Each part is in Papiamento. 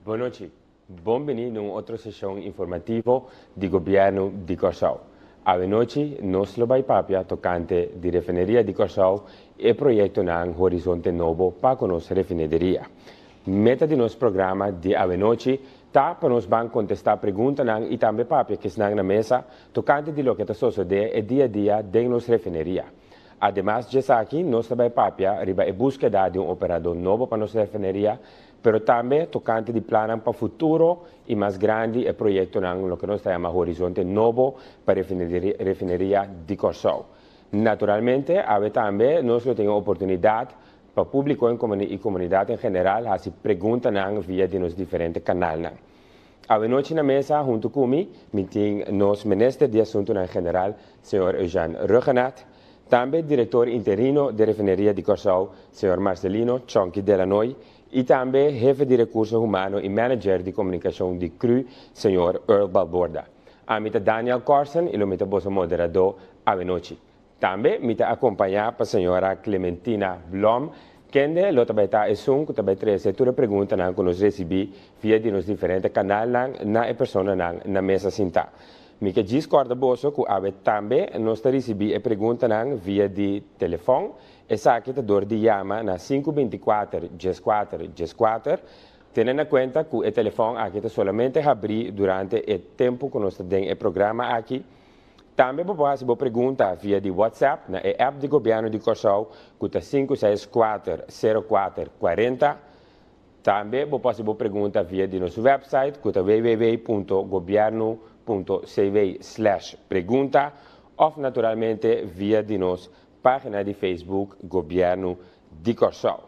Bon nochi. Bon bini na un otro seshon informativo di Gobièrnu di Kòrsou. Awe nochi nos lo bai papia tokante di Refineria di Kòrsou i e proyektonan Horizonte Nobo pa ku nos refinederia. Meta di nos programa di awe nochi ta pa nos ban kontestá preguntanan i tambe papia kesnan na mesa tokante di loke ta sosodé e dia dia den nos refineria. Ademas djesaki nos ta bai papia riba e búskeda di un operadó nobo pa nos refineria, pero tambe tokante di plannan pa futuro i mas grandi e proyektonan loke nos ta yama Horizonte Nobo pa Refineria di Kòrsou. Naturalmente awe tambe nos lo tin e oportunidat pa públiko i komunidat en general hasi preguntanan via di nos diferente kanalnan. Awe nochi na mesa huntu ku mi, mi tin nos Minister di Asuntunan General, señor Eugène Rhuggenaath, tambe Direktor Interino di Refineria di Kòrsou, señor Marcelino Chonky Delanoy, i tambe Hefe di Rekurso Humano i Manager di Komunikashon di cru, señor Earl Balborda. Ami ta Daniel Corsen i lo mi ta boso moderadó awe nochi. Tambe mi ta akompañá pa señora Clementina Blom, kende lo ta bai ta esun ku ta bai trese tur e preguntanan ku nos risibí via di nos diferente kanalnan na e personanan na mesa sintá. Mi ke djis kòrda boso ku awe tambe nos ta risibí e preguntanan via di telefòn. Esaki ta dor di yama na sinku 24 14 14. Tene na kuenta ku e telefòn aki ta solamente habrí durante e tempu ku nos ta den e programa aki. Tambe bo por hasi bo pregunta via di WhatsApp na e app di Gobièrnu di Kòrsou ku ta sinku seis kuater sero kuater kuarenta. Tambe bo por hasi bo pregunta via di nos wèpsait ku ta www.gobiernu.cw slash pregunta òf naturalmente via di nos página di Facebook Gobièrnu di Kòrsou.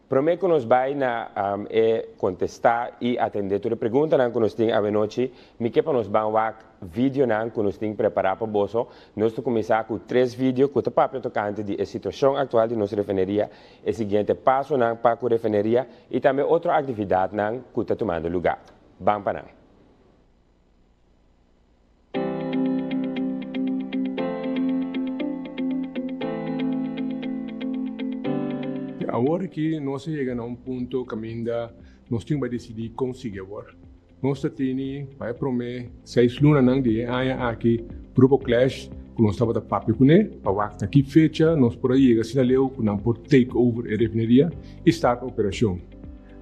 Promé ku nos bai na e kontestá i atendé tur e preguntanan ku nos tin awenochi, mi ke pa nos ban wak videonan ku nos tin prepará pa boso. Nos ta kuminsá ku tres video ku ta papia tokante di e situashon aktual di nos refineria, e siguiente pasonan pa ku refineria i tambe otro aktividatnan ku ta tumando lugá. Ban pa nan. Awor aki nos a yega na un punto kaminda nos tin bai disidí kon sigui awor. Nos ta tini pa e promé seis lunanan di e aña aki Grupo Clash ku nos tabata papia kuné pa wak na ki fecha nos por a yega asina leu ku nan por take over e refineria i start operashon.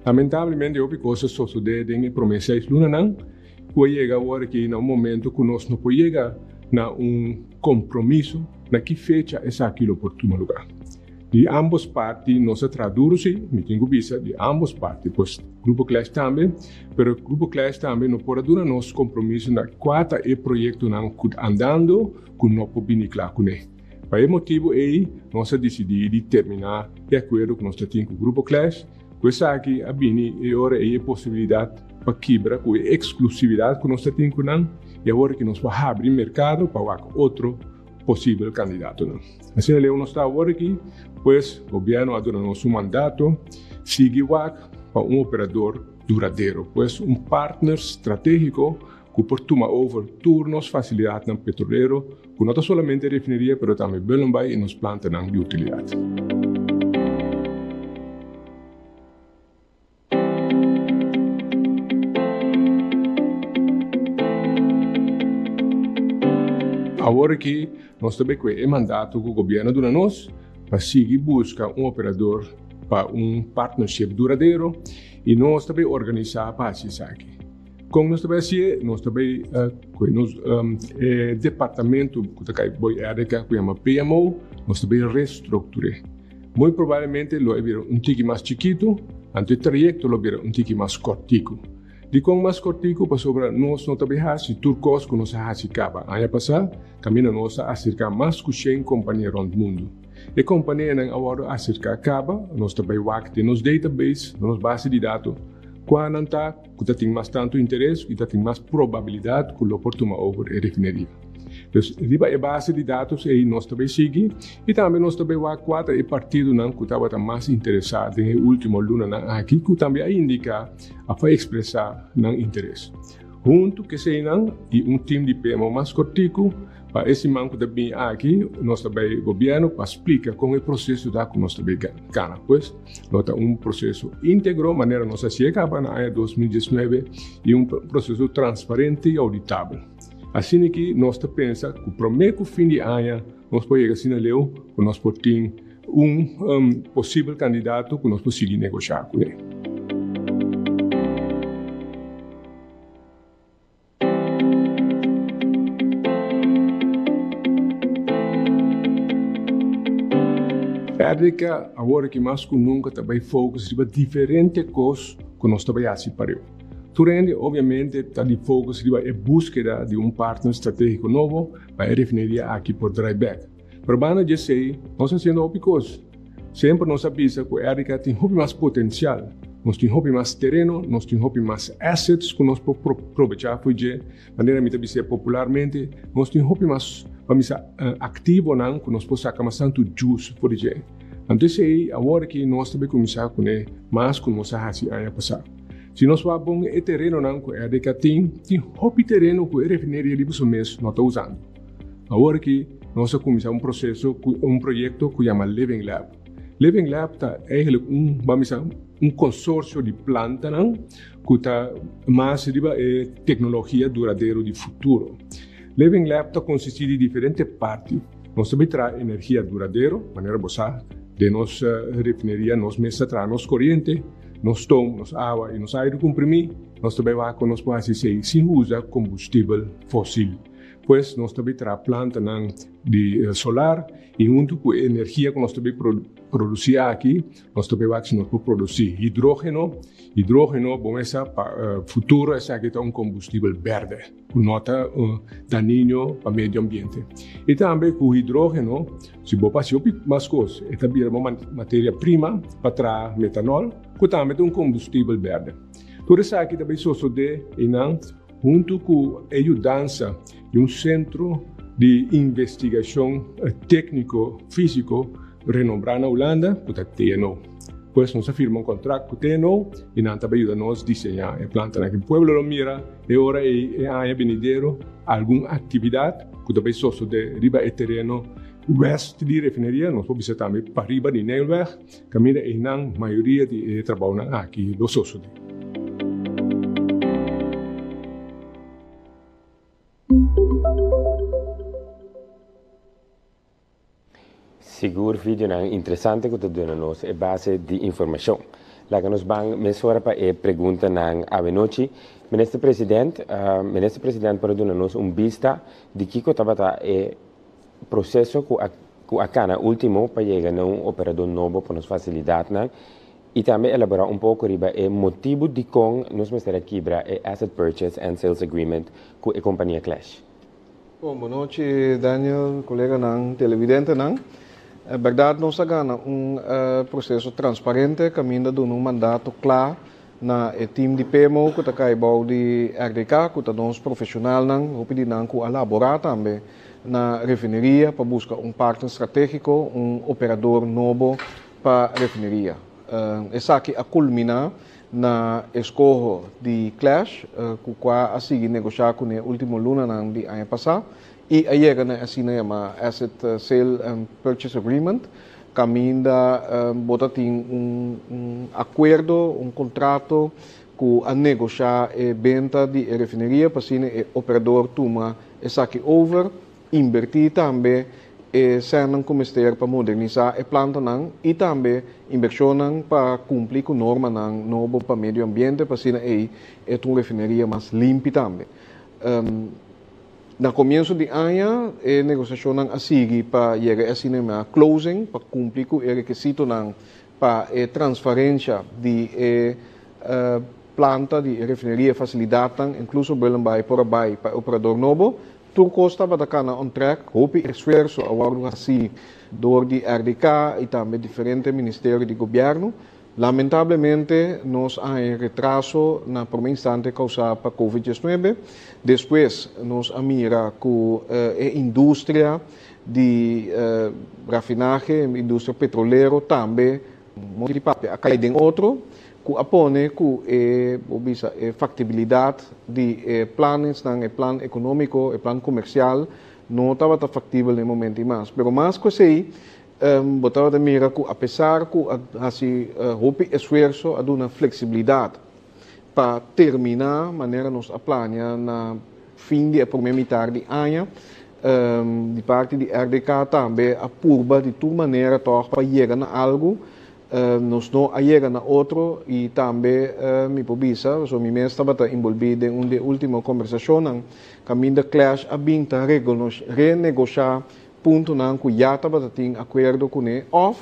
Lamentablemente hopi kos a sosodé den e promé seis lunanan. Ku a yega awor aki na un momento ku nos no por yega na un kompromiso na ki fecha esaki lo por tuma lugá. Di ambos parti nos a traha duru si, mi tin ku bisa di ambos parti, pues Grupo Clash tambe, pero Grupo Clash tambe no por a duna nos kompromiso na kua ta e proyektonan ku ta andando ku no por bini kla kuné. Pa e motibu ei nos a disidí di terminá e akuerdo ku nos ta tin ku Grupo Clash. Ku esaki a bini e ora ei e posibilidat pa kibra ku e eksklusividat ku nos ta tin ku nan i awor ki nos por habri merkado pa wak otro posibel kandidatonan. Asina leu nos ta awor aki, pues gobièrnu a duna nos un mandato sigui wak pa un operador duradero, pues un partner stratégiko ku por tuma over tur nos fasilidatnan petrolero, ku no ta solamente refineria pero tambe Bullenbaai i nos plantanan di utilidat. Awor aki nos ta bay ku e mandato ku gobièrnu a duna nos pa sigui buska un operador pa un partnership duradero i nos ta bay organisá pa hasi esaki. Kon nos ta bai hasié? Nos ta bai ku nos e departamento ku ta kai boi RDK ku yama PMO, nos ta bai restruktur'é. Muy probablemente lo e bira un tiki mas chikitu, anto e trayekto lo bira un tiki mas kòrtiku. Dikon mas kòrtiku? Pasobra nos no ta bai hasi tur kos ku nos a hasi kaba aña pasá, kaminda nos a aserká mas ku shen kompania rònt mundu. E kompanianan a wòrdu aserká kaba, nos ta bai wak den nos database, nos base di dato, kua nan ta, ku ta tin mas tantu interes i ta tin mas probabilidat ku lo por tuma over e refineria. Dus riba e base di datos ei nos ta bay sigui i tambe nos ta bay wak kua ta e partidonan ku tabata mas interesá den e último lunanan aki ku tambe a indiká òf a ekspresá nan interes. Huntu ku eseinan i un tim di PMO mas kortiku. Pa e siman ku ta bini aki nos ta bai gobièrnu pa splika kon e proseso ta ku nos ta bai gana. Pues lo ta un proseso íntegro manera nos a hasié kaba na aña 2019 i un proseso transparente i ouditabel. Asina ki nos ta pensa ku promé ku fin di aña nos por yega asina leu ku nos por tin un posibel kandidato ku nos por sigui negoshá kuné. RDK awor aki mas ku nunka ta bai focus riba diferente kos ku nos ta bai hasi pareu. Tur hende obviamente ta di focus riba e búskeda di un partner stratégiko nobo pa e refineria aki por drai bèk. Pero banda di esei nos ta hasiendo hopi kos. Semper nos a bisa ku RDK tin hopi mas potensial. Nos tin hopi mas tereno, nos tin hopi mas assets ku nos por probechá for dje. Manera mi ta bis'é popularmente, nos tin hopi mas, pa misa, aktivonan ku nos por saka mas tantu juice for di dje. Anto esei awor aki nos ta bai kuminsá kuné mas ku nos a hasi aña pasá. Si nos wak bon e terenonan ku RDK tin, tin hopi tereno ku e refineria riba su mes no ta usando. Awor aki nos a kuminsá un proseso ku un proyekto ku yama Living Lab. Living Lab ta eigenlijk un, ban bisa, un konsorsio di plantanan ku ta mas riba e teknologia duradero di futuro. Living Lab ta konsistí di diferente parti. Nos ta bai traha energia duradero, manera bo sa, den nos refineria nos mes ta traha nos koriente, nos stoom, nos awa i nos aire kumprimí. Nos ta bai wak kon nos por hasi esei sin usa kombustibel fosil. Pues nos ta bai traha plantanan di solar i huntu ku e energia ku nos ta bai produsí aki, nos ta bai wak si nos por produsí hidrógeno. Hidrógeno, bon esa pa futuro esaki ta un kombustibel bèrdè ku no ta dañino pa medio ambiente. I tambe ku hidrógeno si bo por hasi hopi mas kos, e ta bira bo materia prima pa traha metanòl ku tambe ta un kombustibel bèrdè. Tur esaki ta bai sosodé einan. Huntu ku e yudansa di un sentro di investigashon tékniko físiko renombrá na Hulanda ku ta TNO. Pues nos a firma un kontrakt ku TNO i nan ta bai yuda nos diseñá e plantanan aki. Pueblo lo mira e ora ei e aña benidero algun aktividat ku ta bai sosodé riba e tereno west di refineria, nos por bisa tambe pariba di Nijlweg, Kaminda einan mayoria di e trabounan aki lo sosodé. Sigur videonan interesante ku ta duna nos e base di informashon. Laga nos ban mesora pa e preguntanan awenochi. Minister President, Minister President por a duna nos un bista di kiko tabata e proseso ku a ku a kana ultimo pa yega na un operador nobo pa nos fasilidatnan i tambe elaborá un poko riba e motibu dikon nos mester a kibra e Asset Purchase and Sales Agreement ku e kompania Clash. Bon, bonochi Daniel, koleganan, televidentenan. Bèrdat nos a gana un proseso transparente kaminda duna un mandato kla na e team di PMO ku ta kai bou di RDK ku ta nos profeshonalnan, hopi di nan ku a laborá tambe na refineria pa buska un partner stratégiko, un operador nobo pa refineria. Esaki a kulminá na eskoho di Clash, ku kua a sigui negoshá kuné último lunanan di aña pasá i a yega na e asina yamá Asset Sale and Purchase Agreement, kaminda bo ta tin un akuerdo, un kontrato ku a negoshá e benta di e refineria pa asina e operador tuma Esaki over, inbertí tambe e sènnan ku mester pa modernisá e plantanan i tambe inbershonnan pa kumpli ku normanan nobo pa medio ambiente pa asina ei e ta un refineria mas limpi tambe. Na komienso di aña e negosiashonnan a sigui pa yega e asina yamá closing pa kumpli ku e rekisitonan pa e transferensha di e planta di e refineria, e fasilidatnan, inkluso Bullenbaai por a bai pa e operador nobo. Tur kos tabata kana on track, hopi esfuerso a wòrdu hasí dor di RDK i tambe diferente ministerio di gobièrnu. Lamentablemente nos a haña retraso na promé instante kousá pa Covid 19. Despues nos a mira ku e industria di rafinahe, industria petrolero tambe Monti di papia a kai den otro ku a pone ku e, bo bisa, e faktibilidat di e planesnan, e plan ekonómiko, e plan komersial no tabata faktibel na e momento ei mas. Pero mas ku esei, bo tabata mira ku apesar ku a hasi hopi esfuerso, a duna fleksibilidat pa terminá manera nos a plania na fin di e promé mitar di aña, di parti di RDK tambe a purba di tur manera tòg pa yega na algu. Nos no a yega na otro i tambe mi por bisa, pasobra mi mes tabata enbolbí den un di e último kombersashonnan kaminda Clash a bin ta renegoshá puntonan ku ya tabata tin akuerdo kuné òf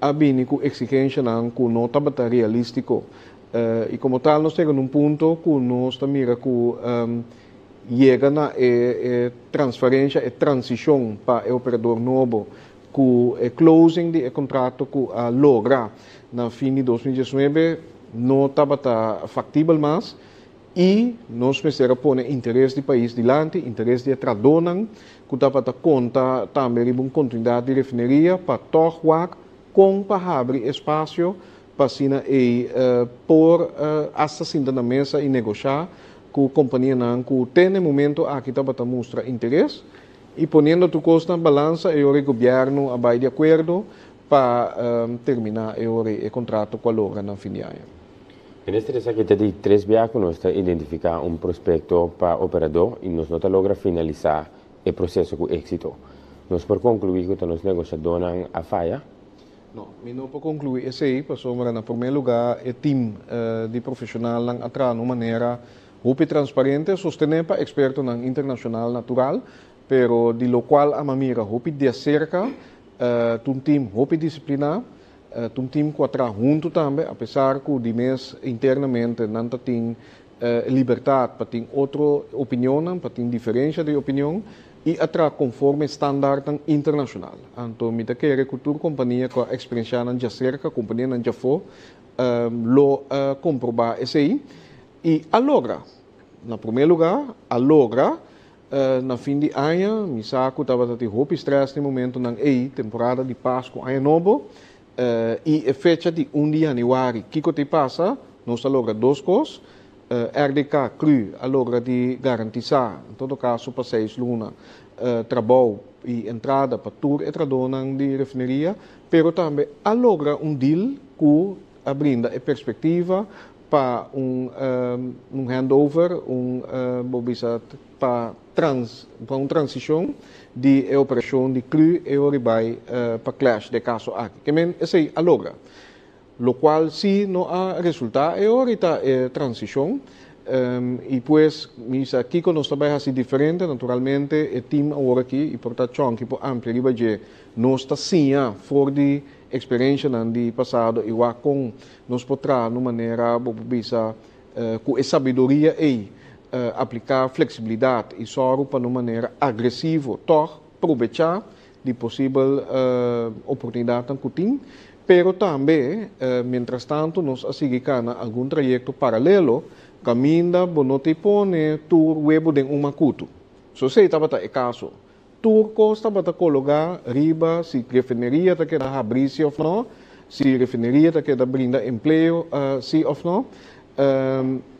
a bini ku eksigenshanan ku no tabata realístiko. I komo tal nos yega na un punto ku nos ta mira ku yega na e transferensha, e transishon pa e operador nobo ku e closing di e kontrato ku a logra na fin di 2019 no tabata faktibel mas i nos mester a pone interes di pais dilanti, interes di e trahadónan ku tabata konta tambe riba un kontinuidat di refineria pa tòg wak kon pa habri espasio pa asina ei por asta sinta na mesa i negoshá ku kompanianan ku te na e momento aki tabata mustra interes. I poniendo tur kos na balansa e ora e gobièrnu a bai di akuerdo pa terminá e ora e kontrato ku a logra na fin di aña. Minister, esaki ta di tres bia ku nos ta identifiká un prospekto pa operadó i nos no ta logra finalisá e proseso ku éksito. Nos por konkluí ku ta nos negoshadónan a faya? No, mi no por konkluí esei pasobra na promé lugá e tim di profeshonalnan a traha na un manera Hopi transparente, sostené pa ekspertonan internashonal natural, pero di lokual a mira hopi di aserka, ta un tim hopi disipliná, ta un tim ku a traha huntu tambe, apesar ku di mes internamente nan ta tin libertat pa tin otro opinionnan, pa tin diferensha di opinion, i a traha konforme standartnan internashonal. Anto mi ta kere ku tur kompania ku a eksperenshá nan djaserka, kompanianan djafó, lo komprobá esei. I a logra. Na promé lugá, a logra. Na fin di aña, mi sa ku tabata tin hopi strès den momentunan ei, temporada di Pasku, Aña Nobo, i e fecha di un di yanüari. Kiko ta pasa? Nos a logra dos kos. RDK Cru a logra di garantisá, en todo kaso pa seis luna, trabou i entrada pa tur e trahadónan di refineria, pero tambe a logra un deal ku a brinda e perspektiva pa un un handover, un bo bisa pa trans pa un transishon di e operashon di cru e ora bai pa Clash den e kaso aki. Ke men esei a logra. Lokual si no a resultá e ora ta e transishon i pues mi sa kiko nos ta bai hasi diferente. Naturalmente e tim awor aki i por ta Chonky por amplia riba dje nos ta siña for di Eksperenshanan di pasado i wak kon nos por traha na un manera bo por bisa ku e sabiduria ei apliká fleksibilidat i sòru pa na un manera agresivo tòg probechá di posibel oportunidatnan ku tin. Pero tambe mientrastantu nos a sigui kana algun trayekto paralelo kaminda bo no ta pone tur webo den un makutu. So esei tabata e kaso. Tur kos tabata kologá riba si refineria ta keda habrí si òf nò, si refineria ta keda brinda empleo si òf nò.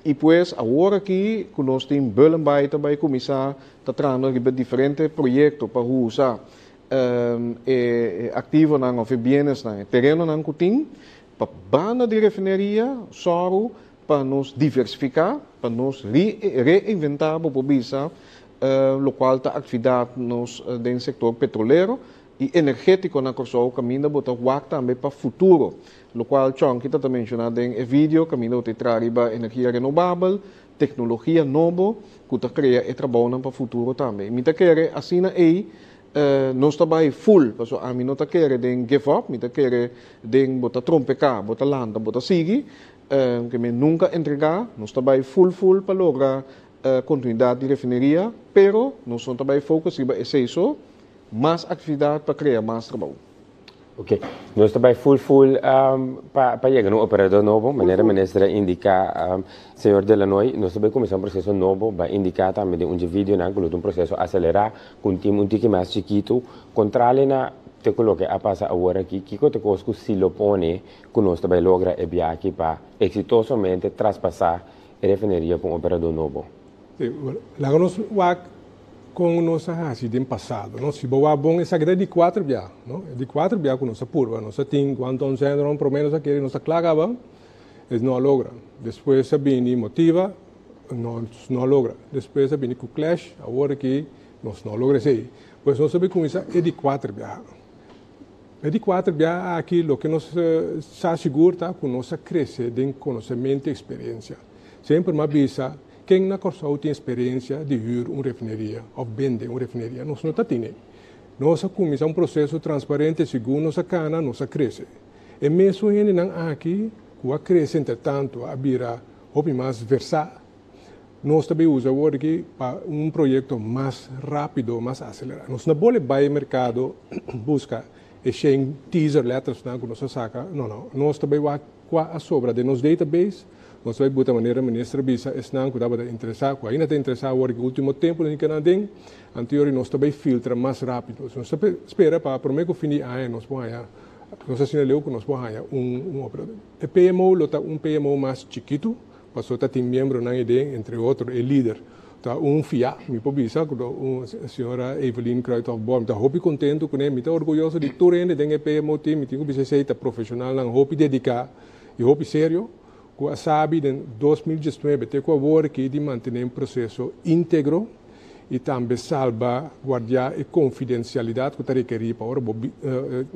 I pues awor aki ku nos tin Bullenbaai ta bai kuminsá ta trahando riba diferente proyekto pa usa e aktivonan òf e bienesnan, e terenonan ku tin pa banda di refineria sòru pa nos diversifiká, pa nos reinventá bo por bisa lokual ta aktividat nos den sektor petrolero i energétiko na Kòrsou kaminda bo ta wak tambe pa futuro, lokual Chonky ta ta menshoná den e video kaminda bo ta traha riba energia renobabel, teknologia nobo ku ta krea e trabounan pa futuro tambe. Mi ta kere asina ei nos ta bai full pasobra ami no ta kere den give up, mi ta kere den bo ta trompeká, bo ta lanta, bo ta sigui, ke mi nunka entregá, nos ta bai full full pa logra Kontinuidat di refineria, pero nos no ta bai focus riba esei so, mas aktividat pa krea mas trabou. Ok, nos ta bai full full pa pa yega na un operador nobo, manera minister a indica señor Delanoy, nos ta bai cuminsa un proceso nobo, bai indica tambe den un dje videonan cu lo ta un proceso acelera, cu un team un tiki mas chikitu, contrale na te cu loke a pasa awor aki, kico ta cos cu si lo pone cu nos ta bai logra e biaha pa exitosamente traspasa E refineria ku un operador nobo. Sí, laga nos wak Kon nos a hasi den pasado, no? Si bo wak bon, esaki ta e di kuater bia, no? E di kuater bia ku nos a purba. Nos a tin Guangdong Zhenrong, promé nos a kere, nos a kla kaba, es no a logra. Despues a bini Motiva, nos no a logra. Despues a bini ku Clash, awor aki nos no a logra esei. Pues nos a bin kuminsá e di kuater biaha. E di kuater biaha aki loke nos sa sigur ta ku nos a krese den konosementu i eksperensia. Semper mi a bisa, ken na Kòrsou tin eksperensia di hür un refineria òf bende un refineria? Nos no ta tine. Nos a kuminsá un proseso transparente, segun nos a kana nos a krese. E mesun hendenan aki ku a krese entretantu a bira hopi mas versá. Nos ta bay usa awor aki pa un proyecto mas rapido, mas acelera. Nos no bole bay mercado busca e shen teaser lettersnan cu nos a saca, no, no. Nos ta bay wak cua a sobra den nos database, nos ta bay buta manera minister a bisa esnan cu tabata interesa, cu ainda ta interesa awor aki ultimo tempo den kinan den, anterior nos ta bay filtra mas rapido. Nos ta spera pa prome cu fin di aña nos por haya, nos ta asina leu cu nos por haya un operador. E PMO lo ta un PMO mas chikitu. Pasobra ta tin miembronan ei den, entre otro e lider ta un fiá, mi por bisa ku ta un señora Evelyn Kruithof-Bor. Mi ta hopi kontentu kuné, mi ta orguyoso di tur hende den e PMO team, mi tin ku bisa esei ta profeshonalnan hopi dediká i hopi serio ku a sabi den 2019 te ku awor aki di mantené un proseso íntegro i tambe salba guardiá e konfidensialidat ku ta rekerí pa ora bo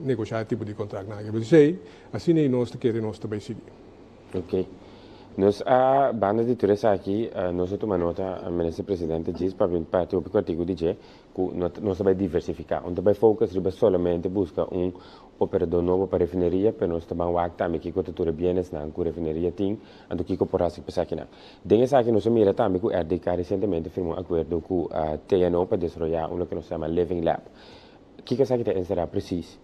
negoshá e tipo di kontraktnan aki. P'esei asina ei nos ta kere nos ta bai sigui. Ok. Nos a banda di tur esaki, nos a tuma nota, Minister Presidente djis pa bin parti hopi ku artiku di dje, ku no nos ta bai diversifiká. Un ta bai focus riba solamente buska un operador nobo pa refineria, pero nos ta ban wak tambe kiko ta tur e bienesnan ku refineria tin, anto kiko por hasi ku esakinan. Den esaki nos a mira tambe ku RDK resientemente firma un akuerdo ku TNO pa desaroyá un loke nos ta yama Living Lab. Kiko esaki ta enserá presis?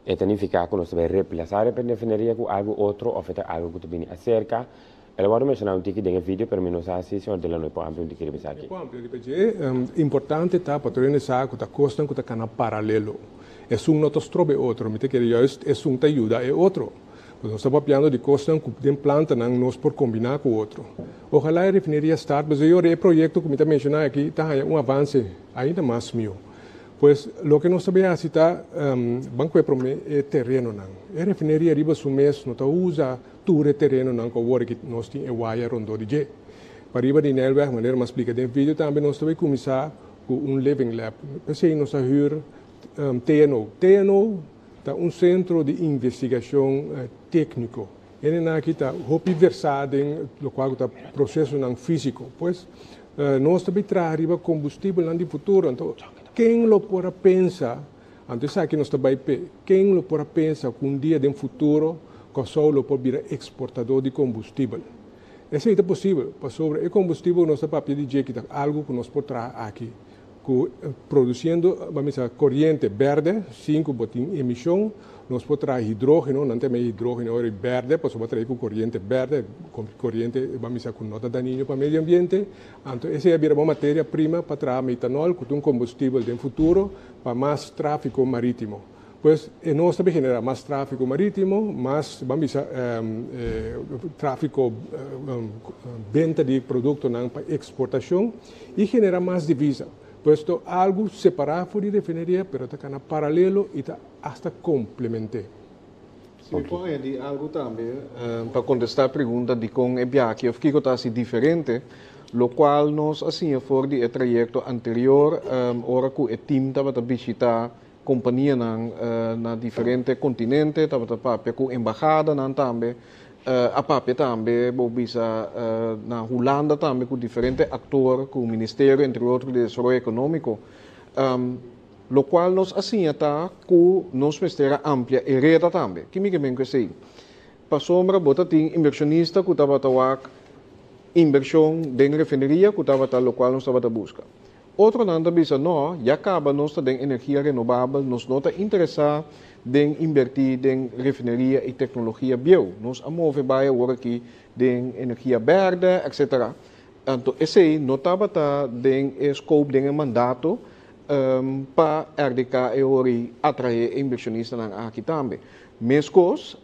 E ta nifiká ku nos ta bai replasá e refineria ku algu otro òf e ta algu ku ta bini aserka? El a wòrdu menshoná un tiki den e video, pero mi no sa si señor Delanoy por amplia un tiki riba esaki. E por amplia riba dje. Importante ta pa tur hende sa ku ta kosnan ku ta kana paralelo. Esun no ta stroba e otro, mi ta kere juist esun ta yuda e otro. Pues nos ta papiando di kosnan ku den plantanan nos por kombiná ku otro. Ojalá e refineria start, pasobra e proyekto ku mi ta menshoná aki ta haña un avanse ainda mas mihó. Pues, loke nos ta bay haci ta, ban cu e prome e terenonan. E refineria riba su mes no ta usa tur e terenonan cu awor aki nos tin e waya rondó di dje. Pariba di Nijlweg, manera mi a splica den video tambe, nos ta bay cuminsa cu un living lab. P'esey nos a huur TNO. TNO ta un centro di investigacion tecnico. Hendenan aki ta hopi versá den lokual ku ta prosesonan físiko. Pues, nos ta bin traha riba kombustibelnan di futuro. Anto, ken lo por a pensa, anto esaki nos ta bai p'e, ken lo por a pensa ku un dia den futuro Kòrsou lo por bira eksportadó di kombustibel? Esei ta posibel, pasobra e kombustibel ku nos ta papia di dje ki ta algu ku nos por traha aki. Ku produsiendo, ban bisa, koriente bèrdè, sin ku bo tin emishon, nos por traha hidrógeno, nan ta yama e hidrógeno ora e bèrdè, pasobra bo traha ku koriente bèrdè, koriente, ban bisa, ku no ta dañino pa medio ambiente. Anto esei a bira bo materia prima pa traha metanòl, ku ta un kombustibel den futuro pa mas tráfiko marítimo. Pues e nos ta bin generá mas tráfiko marítimo, mas, ban bisa, tráfiko, benta di produktonan pa eksportashon i generá mas divisa. Pues ta algu separá for di refineria, pero ta kana paralelo i ta asta komplement'é. Si mi por añadí algu tambe pa kontestá e pregunta dikon e biaha òf kiko ta hasi diferente, lokual nos a siña for di e trayekto anterior ora ku e tim tabata bishitá Kompanianan na diferente kontinente tabata papia ku embahadanan tambe, a papia tambe bo bisa na Hulanda tambe ku diferente aktor, ku ministerio entre otro di desaroyo ekonómiko. Lokual nos a siña ta ku nos mester a amplia e reda tambe. Ki mi ke men ku esei? Pasobra bo ta tin inbershonista ku tabata wak inbershon den refineria ku tabata lokual nos tabata buska. Otronan ta bisa, No, ya kaba nos ta den energia renobabel, nos no ta interesá den inbertí den refineria i teknologia bieu. Nos a move bai awor aki den energia bèrdè, etcetera. Anto esei no tabata den e scope, den e mandato, pa RDK e ora ei atraé e inbershonistanan aki tambe. Meskos,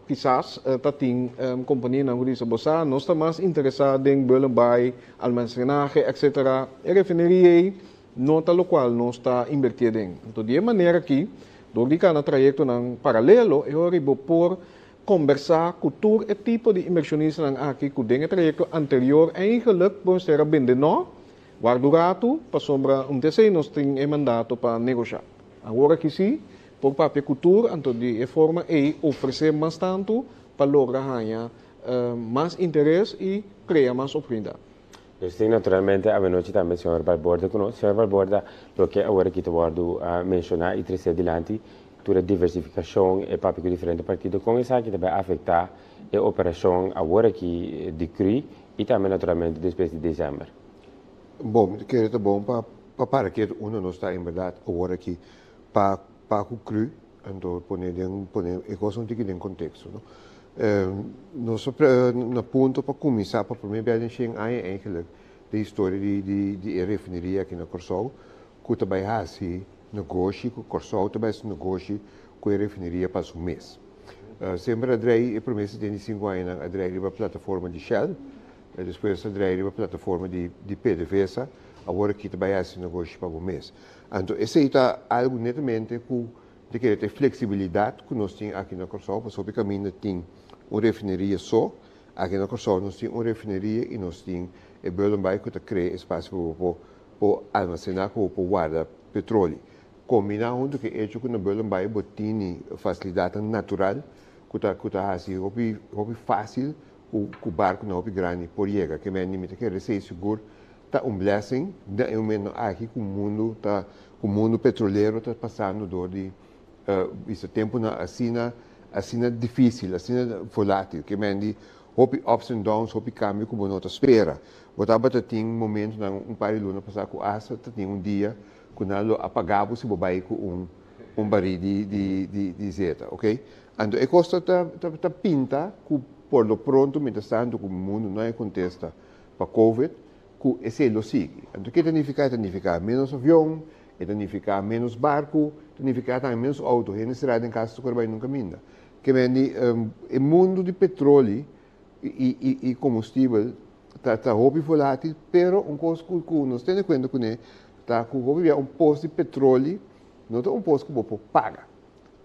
kisas ta tin kompanianan ku bisa, Bo sa, nos ta mas interesá den Bullenbaai, almacenahe, etcetera. E refineria ei no ta lokual nos ta invertí aden. Anto di e manera aki, dor di kana trayektonan paralelo, e ora bo por kombersá ku tur e tipo di invershonistanan aki ku den e trayekto anterior eigenlijk bo mester a bende no, warda un ratu, pasobra un t'esei nos tin e mandato pa negoshá. Awor aki sí, por papia ku tur, anto di e forma ei ofresé mas tantu pa logra haña mas interes i krea mas oportunidat. Nos tin naturalmente awenochi tambe señor Balborda ku nos. Señor Balborda, loke awor aki ta wòrdu menshoná i tresé dilanti, tur e diversifikashon, e papia ku diferente partido, kon esaki ta bai afektá e operashon awor aki di CRU i tambe naturalmente despues di desèmber? Bon, mi ta kere ta bon pa pa para ketu unda nos ta en bèrdat awor aki pa pa ku CRU, anto pone den pone e kos un tiki den konteksto, no. Nos a na punto pa kuminsá pa promé bia den shen aña eigenlik den historia di di di e refineria aki na Kòrsou ku ta bai hasi negoshi ku Kòrsou ta bai hasi negoshi ku e refineria pa su mes. Semper a drei e promé 75 añanan a drei riba plataforma di Shell, despues a drei riba plataforma di di PDVSA, awor aki ta bai hasi negoshi pa bo mes. Anto esei ta algu netamente ku Ta kere ta e fleksibilidat ku nos tin aki na Kòrsou, pasobra kaminda tin un refineria so. Aki na Kòrsou nos tin un refineria i nos tin e Bullenbaai ku ta krea espasio pa bo por por almasená, ku bo por warda petroli. Kombiná huntu ku e echo ku na Bullenbaai bo tini fasilidatnan natural ku ta ku ta hasi hopi hopi fásil ku ku barkunan hopi grandi por yega. Ke mende mi ta kere esei sigur Ta un blessing den e momento aki ku mundu ta ku mundu petrolero ta pasando dor di bisa tempunan asina asina dificil asina volatil ke men di hopi ups and downs hopi cambio ku bo no ta spera. Bo tabata tin momentonan un par di luna pasa ku asta ta tin un dia ku nan lo a paga bo si bo bai ku un un bari di di di di zeta ok. Anto e kos ta ta ta pinta ku por lo pronto mientras tanto ku mundu no a kontesta pa Covid, ku esei lo sigui. Anto ke ta nifiká? E ta nifiká ménos avion, e ta nifiká ménos barku, e ta nifiká tambe ménos outo. Hende será den kas ta kore bai nunka minda. Ke men di e mundu di petroli i komustibel ta ta hopi volátil, pero un kos ku ku nos tene kuenta kuné ta ku hopi bia un pos di petroli no ta un pos ku bo por paga.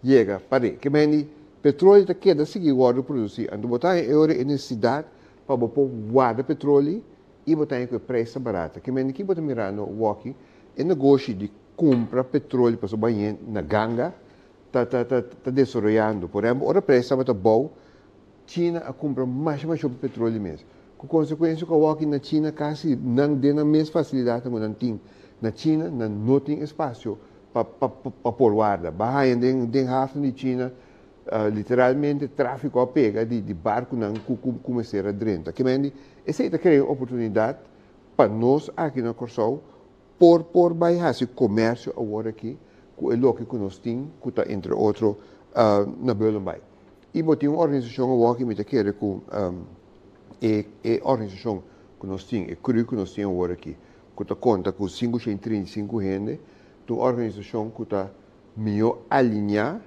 Yega par'é. Ke men di petroli ta keda sigui wòrdu produsí. Anto bo ta haña e ora e nesesidat pa bo por warda petroli i bo ta haña ku e preis ta barata. Ke men di ki bo ta mirando awoki e negoshi di kumpra petroli pasobra bo hañ'é na ganga ta ta ta ta desaroyando. Por ehempel ora preis tabata bou China a kumpra masha masha hopi petroli mes. Ku konsekuensia ku awoki na China kasi nan den nan mes fasilidatnan ku nan tin na China nan no tin espasio pa pa pa por warda. Bo a haña den den hafnan di China literalmente trafiko a pega di di barkunan ku ku ku mester a drenta. Ke men di esei ta krea un oportunidat pa nos aki na Kòrsou por por bai hasi komersio awor aki ku e loke ku nos tin ku ta entre otro na Bullenbaai. I bo tin un organisashon awor ki mi ta kere ku e e organisashon ku nos tin, e crew ku nos tin awor aki ku ta konta ku 535 hende ta un organisashon ku ta mihó alineá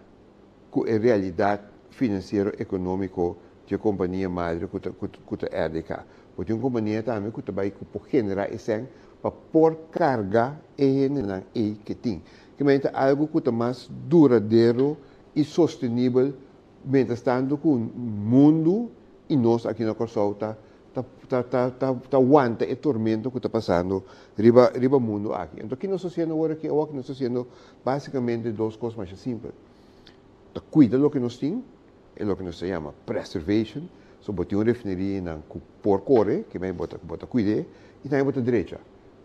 ku e realidat finansiero ekonómiko dje kompania madre ku ta ku ta RDK. Bo tin un kompania tambe ku ta bai ku por generá e sèn pa por karga e hendenan ei ke tin. Kimente ta algu ku ta mas duradero i sostenibel mientras tanto ku mundu i nos aki na Kòrsou ta ta ta ta ta wanta e tormento ku ta pasando riba riba mundu aki. Anto ki nos ta hasiendo awor aki? Awor aki nos ta hasiendo basikamente dos kos masha simpel. Ta kuida loke nos tin, e loke nos ta yama preservation, so bo tin un refineria einan ku por kore, ke mei bo ta bo ta kuid'é, i tambe bo ta drecha.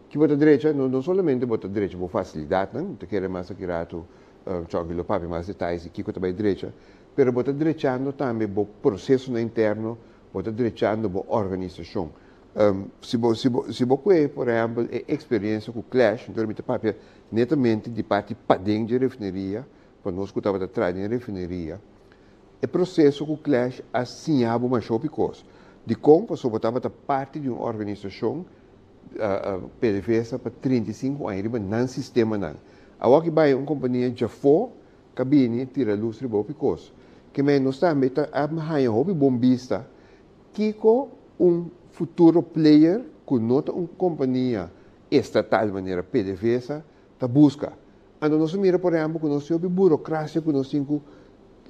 Ki bo ta drecha? No no solamente bo ta drecha bo fasilidatnan, mi ta kere mas aki ratu Chòki lo papia mas detayes di kiko ta bai drecha, pero bo ta drechando tambe bo prosesonan interno, bo ta drechando bo organisashon. Si bo si bo si bo kue por ehèmpel e eksperensia ku Clash, entonces mi ta papia netamente di parti paden dje refineria, pa nos ku tabata traha den refineria, e proseso ku Clash a siña bo masha hopi kos. Dikon? Pasobra bo tabata parti di un organisashon PDVSA pa 35 aña riba nan sistemanan. Awor ki bai un kompania djafó ka bini tira lus riba hopi kos. Ke men nos tambe ta a haña hopi bon bista kiko un futuro player ku no ta un kompania estatal manera PDVSA ta buska. Anto nos a mira por ehempel ku nos tin hopi burokrasia ku nos tin ku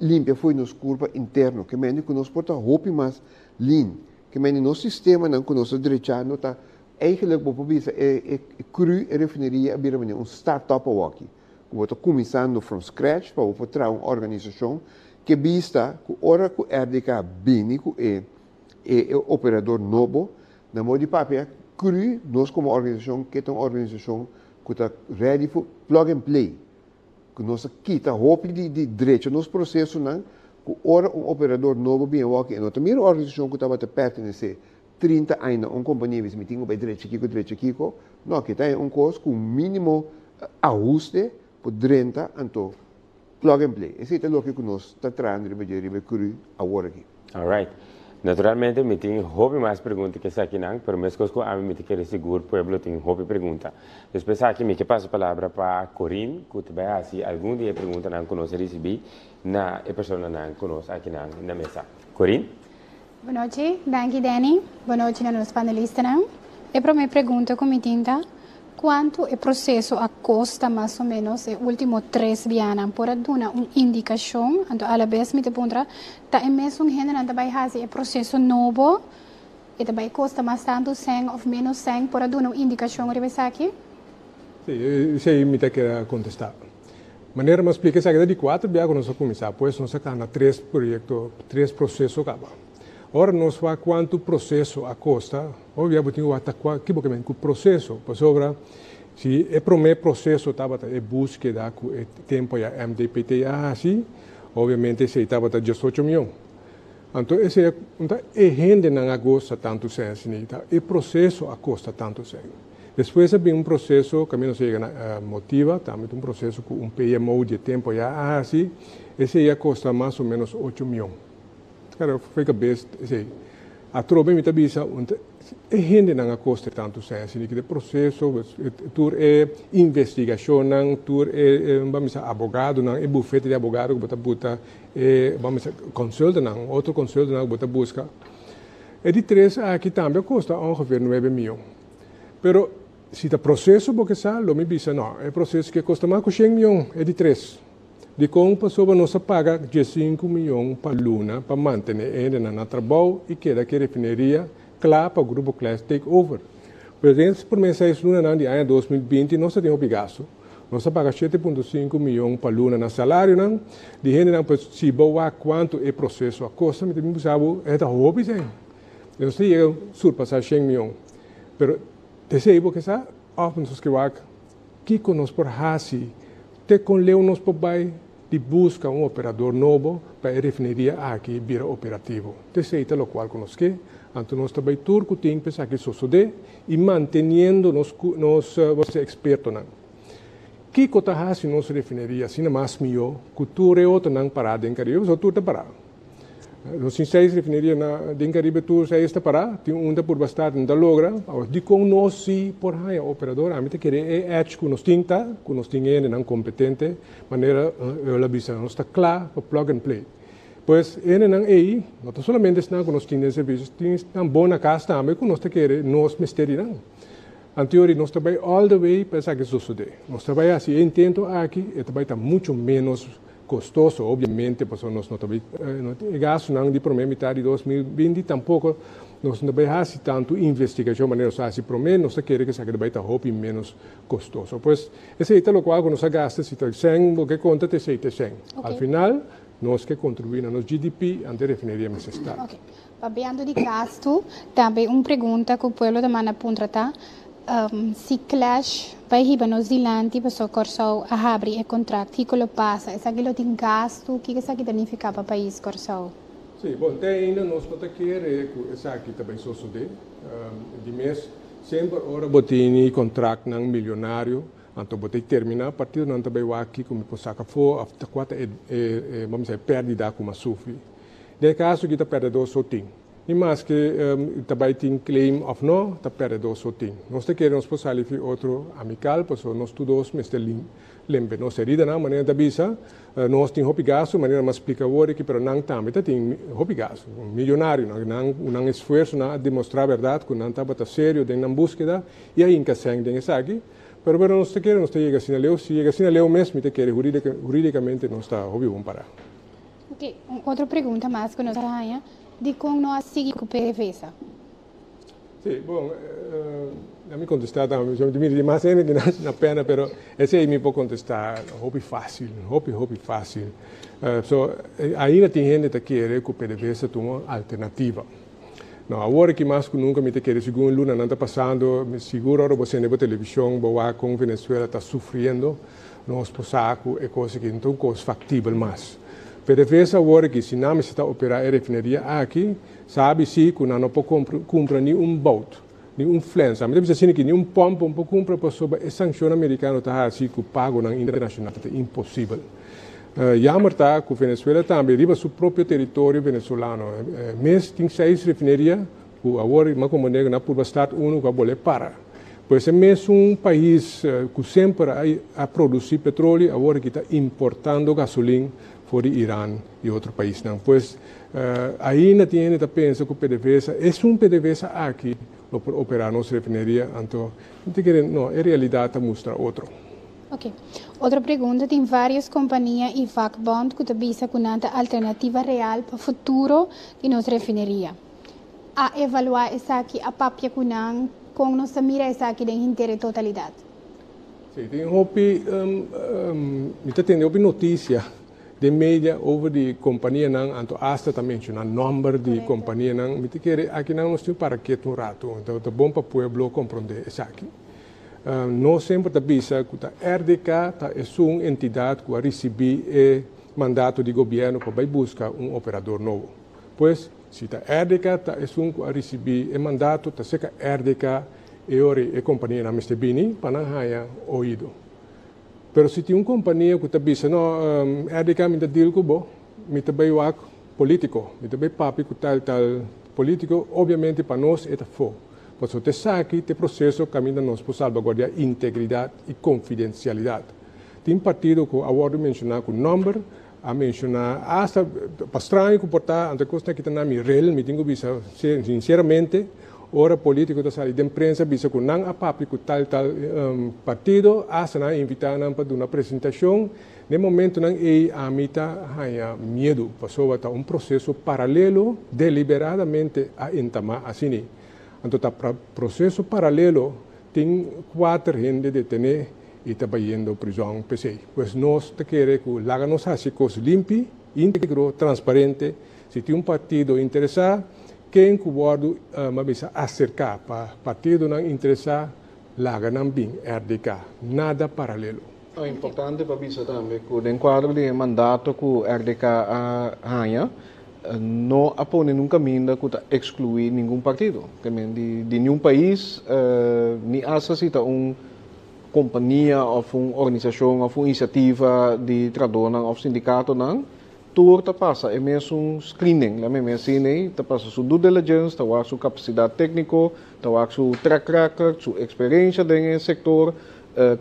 limpia fo'i nos kurpa interno, ke mende ku nos por ta hopi mas lean, ke mende nos sistemanan ku nos ta drechando ta eigenlijk bo por bisa e e cru e refineria a bira manera un start-up awoki, ku bo ta kuminsando from scratch pa bo por traha un organisashon ke bista ku ora ku RDK bini ku e e operador nobo na modo di papia cru nos komo organisashon ke ta un organisashon ku ta ready for plug and play, ku nos a kita hopi di di drecha nos prosesonan ku ora un operador nobo bin awoki e no ta mira un organisashon ku tabata pertenesé 30 aña na un kompania bisa mi tin ku bai drecha kiko drecha kiko, no aki ta un kos ku mínimo ahuste por drenta anto plug and play. Esei ta loke ku nos ta trahando riba dje riba e cru awor aki. Alright. Naturalmente mi tin hopi mas pregunta ku esakinan, pero meskos ku ami mi ta kere sigur pueblo tin hopi pregunta. Despues aki mi ke pasa palabra pa Corinne ku ta bai hasi algun di e preguntanan ku nos a risibí na e personanan ku nos akinan na mesa. Corinne? Bon nochi, danki Danny. Bon nochi na nos panelistanan. E promé pregunta ku mi tin ta, kuantu e proseso a kosta mas o ménos e último tres bianan? Por a duna un indikashon? Anto alabes mi ta puntra, ta e mesun hendenan ta bai hasi e proseso nobo? E ta bai kosta mas tantu sèn òf ménos sèn? Por a duna un indikashon riba esaki? Sí, esei mi ta kere kontestá. Manera mi a splika esaki ta di kuater bia ku nos a kuminsá, pues nos a kana tres proyekto, tres proseso kaba. Ora nos wak kuantu proseso a kosta, hopi bia bo tin ku wak ta kua ki bo ke men ku proseso, pasobra si e promé proseso tabata e búskeda ku e tempu ya MDPT a hasi, obviamente esei tabata 18 mion. Anto esei a ta e hendenan a gosa tantu sèn asina, ta e proseso a kosta tantu sèn. Despues a bin un proseso kaminda nos a yega na Motiva, tambe ta un proseso ku un PMO di e tempu ya a hasi, esei a kosta mas o ménos 8 mion. Karo fo'i kabes esei. Atrobe mi ta bisa un ta e hendenan a kosta tantu sèn asina ki e proseso, tur e investigashonnan, tur e ban bisa abogadonan, e bufete di abogado ku bo ta buta, e ban bisa konsultanan, otro konsultanan ku bo ta buska. E di tres aki tambe a kosta ongeveer 9 mion. Pero si ta proseso bo ke sa, lo mi bisa no, e proseso ke kosta mas ku 100 mion, e di tres. Dikon? Pasobra nos a paga 15 mion pa luna pa mantené e hendenan na trabou i keda ku e refineria kla pa Grupo Klesch take over. Pero den e promé seis lunanan di aña 2020 nos a tin hopi gastu. Nos a paga 7.5 mion pa luna na salarionan di hendenan, pues si bo wak kuantu e proseso a kosta, mi ta bin bisa bo e ta hopi sèn. Nos ta yega surpasá 100 mion. Pero esei bo ke sa òf nos ke wak kiko nos por hasi te kon leu nos por bai di buska un operador nobo pa e refineria aki bira operativo. Esei ta lokual ku nos ke, anto nos ta bai tur ku tin pa esaki sosodé i manteniendo nos nos ekspertonan. Kiko ta hasi nos refineria asina mas mihó ku tur e otronan pará den Karibe? Pasobra tur ta pará. Nos tin seis refineria na den Karibe, tur seis ta pará. Tin un ta purba start, no ta logra. Awor, dikon nos si por haña operador? Ami ta kere e edge ku nos tin ta ku nos tin hendenan kompetente, manera Earl a bisa, nos ta kla pa plug and play. Pues hendenan ei no ta solamente esnan ku nos tin den servisio, tin esnan bon na kas tambe ku nos ta kere nos mester di nan. Anteori nos ta bai all the way pa esaki sosodé. Nos ta bai hasi e intento aki, e ta bai ta mucho ménos kostoso, obviamente, pasobra nos no ta bai e gastunan di promé mitar di 2020, tampoko nos no ta bai hasi tantu investigashon manera nos a hasi promé, nos ta kere ku esaki ta bai ta hopi ménos kostoso. Pues esei ta lokual ku nos a gasta, si ta sèn bo ke konta ta esei ta sèn. Al final nos ke kontribuí na nos GDP, anto e refineria mester sta. Ok. Papiando di gastu, tambe un pregunta ku pueblo ta manda puntra ta, si Klesch bai hiba nos dilanti pasobra Kòrsou a habri e kontrakt, kiko lo pasa? Esaki lo tin gastu? Kiko esaki ta nifiká pa pais Kòrsou? Sí, bon, te ainda nos no ta kere ku esaki ta bai sosodé. Di mes, semper ora bo tini kontraktnan milionario, anto bo ta terminá, partidonan ta bai wak kiko mi por saka afó òf ta kua ta e, e, ban bisa, e pèrdida ku mi a sufri. Den e kaso aki ta pèrdedó so tin. Ni maske ta bai tin claim òf no, ta pèrdèdó so tin. Nos ta kere nos por sali fi otro amikal, pasobra nos tur dos mester limpe nos heridanan, manera nan ta bisa. Nos tin hopi gastu, manera mi a splika awor aki, pero nan tambe ta tin hopi gastu. Milionarionan, nan ku nan esfuersonan a demostrá bèrdat ku nan tabata serio den nan búskeda i a hinka sèn den esaki. Pero pero nos ta kere nos ta yega asina leu. Si yega asina leu mes, mi ta kere hurídikamente nos ta hopi bon pará. Ok, un otro pregunta mas ku nos a haña, dikon no a sigui ku PDVSA? Sí, bon, na mi kontestá tambe, mi ta mira di mas hende ku na pena, pero esei mi por kontestá hopi fásil, hopi, hopi fásil. So, ainda tin hende ta kere ku PDVSA ta un alternativa. No, awor aki mas ku nunka mi ta kere, segun lunanan ta pasando, sigur ora bo sende bo televishon, bo wak kon Venezuela ta sufriendo, Nos por sa ku e kos aki no ta un kos faktibel mas. PDVSA awor aki, si nan mester ta operá e refineria aki, sabi si ku nan no por kumpra ni un bout, ni un flens. Ami ta bisa asina aki, ni un pòmp bo no por kumpra pasobra e sankshon amerikano ta hasi ku pagonan internashonal ta imposibel. Jammer ta ku Venezuela tambe riba su propio teritorio venezolano mes tin seis refineria ku awor mi a komprendé ku nan a purba start unu ku a bolé para. Pues e mesun pais ku semper a produsí petroli awor aki ta importando gasolin for di Iran i otro paisnan. Pues ainda tin hende ta pensa ku PDVSA, esun PDVSA aki lo por operá nos refineria, anto mi ta kere no, e realidat ta mustra otro. Ok. Otro pregunta, tin varios kompania i vakbond ku ta bisa ku nan ta alternativa real pa futuro di nos refineria. A evaluá esaki, a papia ku nan, kon nos ta mira esaki den henter e totalidat? Sí, tin hopi, mi ta tende hopi notisia den media over di kompanianan, anto asta ta menshoná nòmber di kompanianan. Mi ta kere akinan nos tin para ketu un ratu, anto ta bon pa pueblo komprondé esaki. Nos semper ta bisa ku ta RDK ta esun entidat ku a risibí e mandato di gobièrnu pa bai buska un operador nobo. Pues, Si ta RDK ta esun ku a risibí e mandato ta seka RDK e ora e kompanianan mester bini pa nan haña oido. Pero si tin un kompania ku ta bisa no RDK mi ta deal ku bo, mi ta bai wak politiko, mi ta bai papia ku tal tal politiko, obviamente pa nos e ta fo. Pasobra ta esaki ta e proseso kaminda nos por salbaguardiá integridat i konfidensialidat. Tin partido ku a wòrdu menshoná ku nòmber, A menciona hasta pa straño cu por ta, anto e cosnan aki ta na mi rel, mi tin cu bisa sinceramente, ora politico ta sali den prensa bisa cu nan a papia cu tal tal partido, hasta nan a invita nan pa duna presentacion, den momentonan ey ami ta haña miedu, pasobra ta un proceso paralelo deliberadamente a entama asina. Anto ta proceso paralelo tin cuater hende detene i ta bayendo prizòn p'esei. Pues nos ta kere ku laga nos hasi kos limpi, íntegro, transparente. Si tin un partido interesá, ken ku wòrdu m'a bisa aserká pa partidonan interesá, laga nan bin RDK. Nada paralelo. Ta importante pa bisa tambe ku den kuadro di e mandato ku RDK a haña, no a pone nun kaminda ku ta ekskluí ningun partido, ke men di niun pais, ni asta si ta un kompania òf un organisashon òf un inisiativa di trahadónan òf sindikatonan, tur ta pasa e mesun screening, laat mi asina ei, ta pasa su due diligence, ta wak su kapasidat tékniko, ta wak su track record, su eksperensha den e sektor,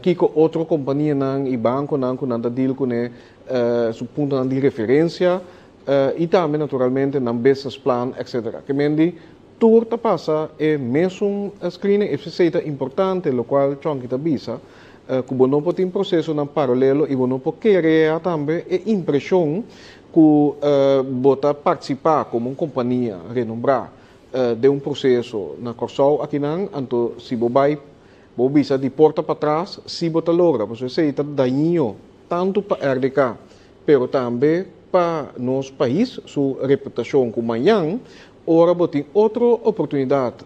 kiko otro kompanianan i bankonan ku nan ta deal kuné, su puntonan di referensia, i tambe naturalmente nan business plan, etcetera. Ke men di Tur ta pasa e mesun screening, esei ta importante locual Chonky ta bisa, cu bo no por tin procesonan paralelo y bo no por crea tambe e impresion cu bo ta participa como un compania renombra den un proceso na Corsou akinan, anto si bo bay bo bisa di porta patras si bo ta logra, pasobra esei ta daño tanto pa RDK pero tambe pa nos pais su reputacion cu mañan Ora bo tin otro oportunidat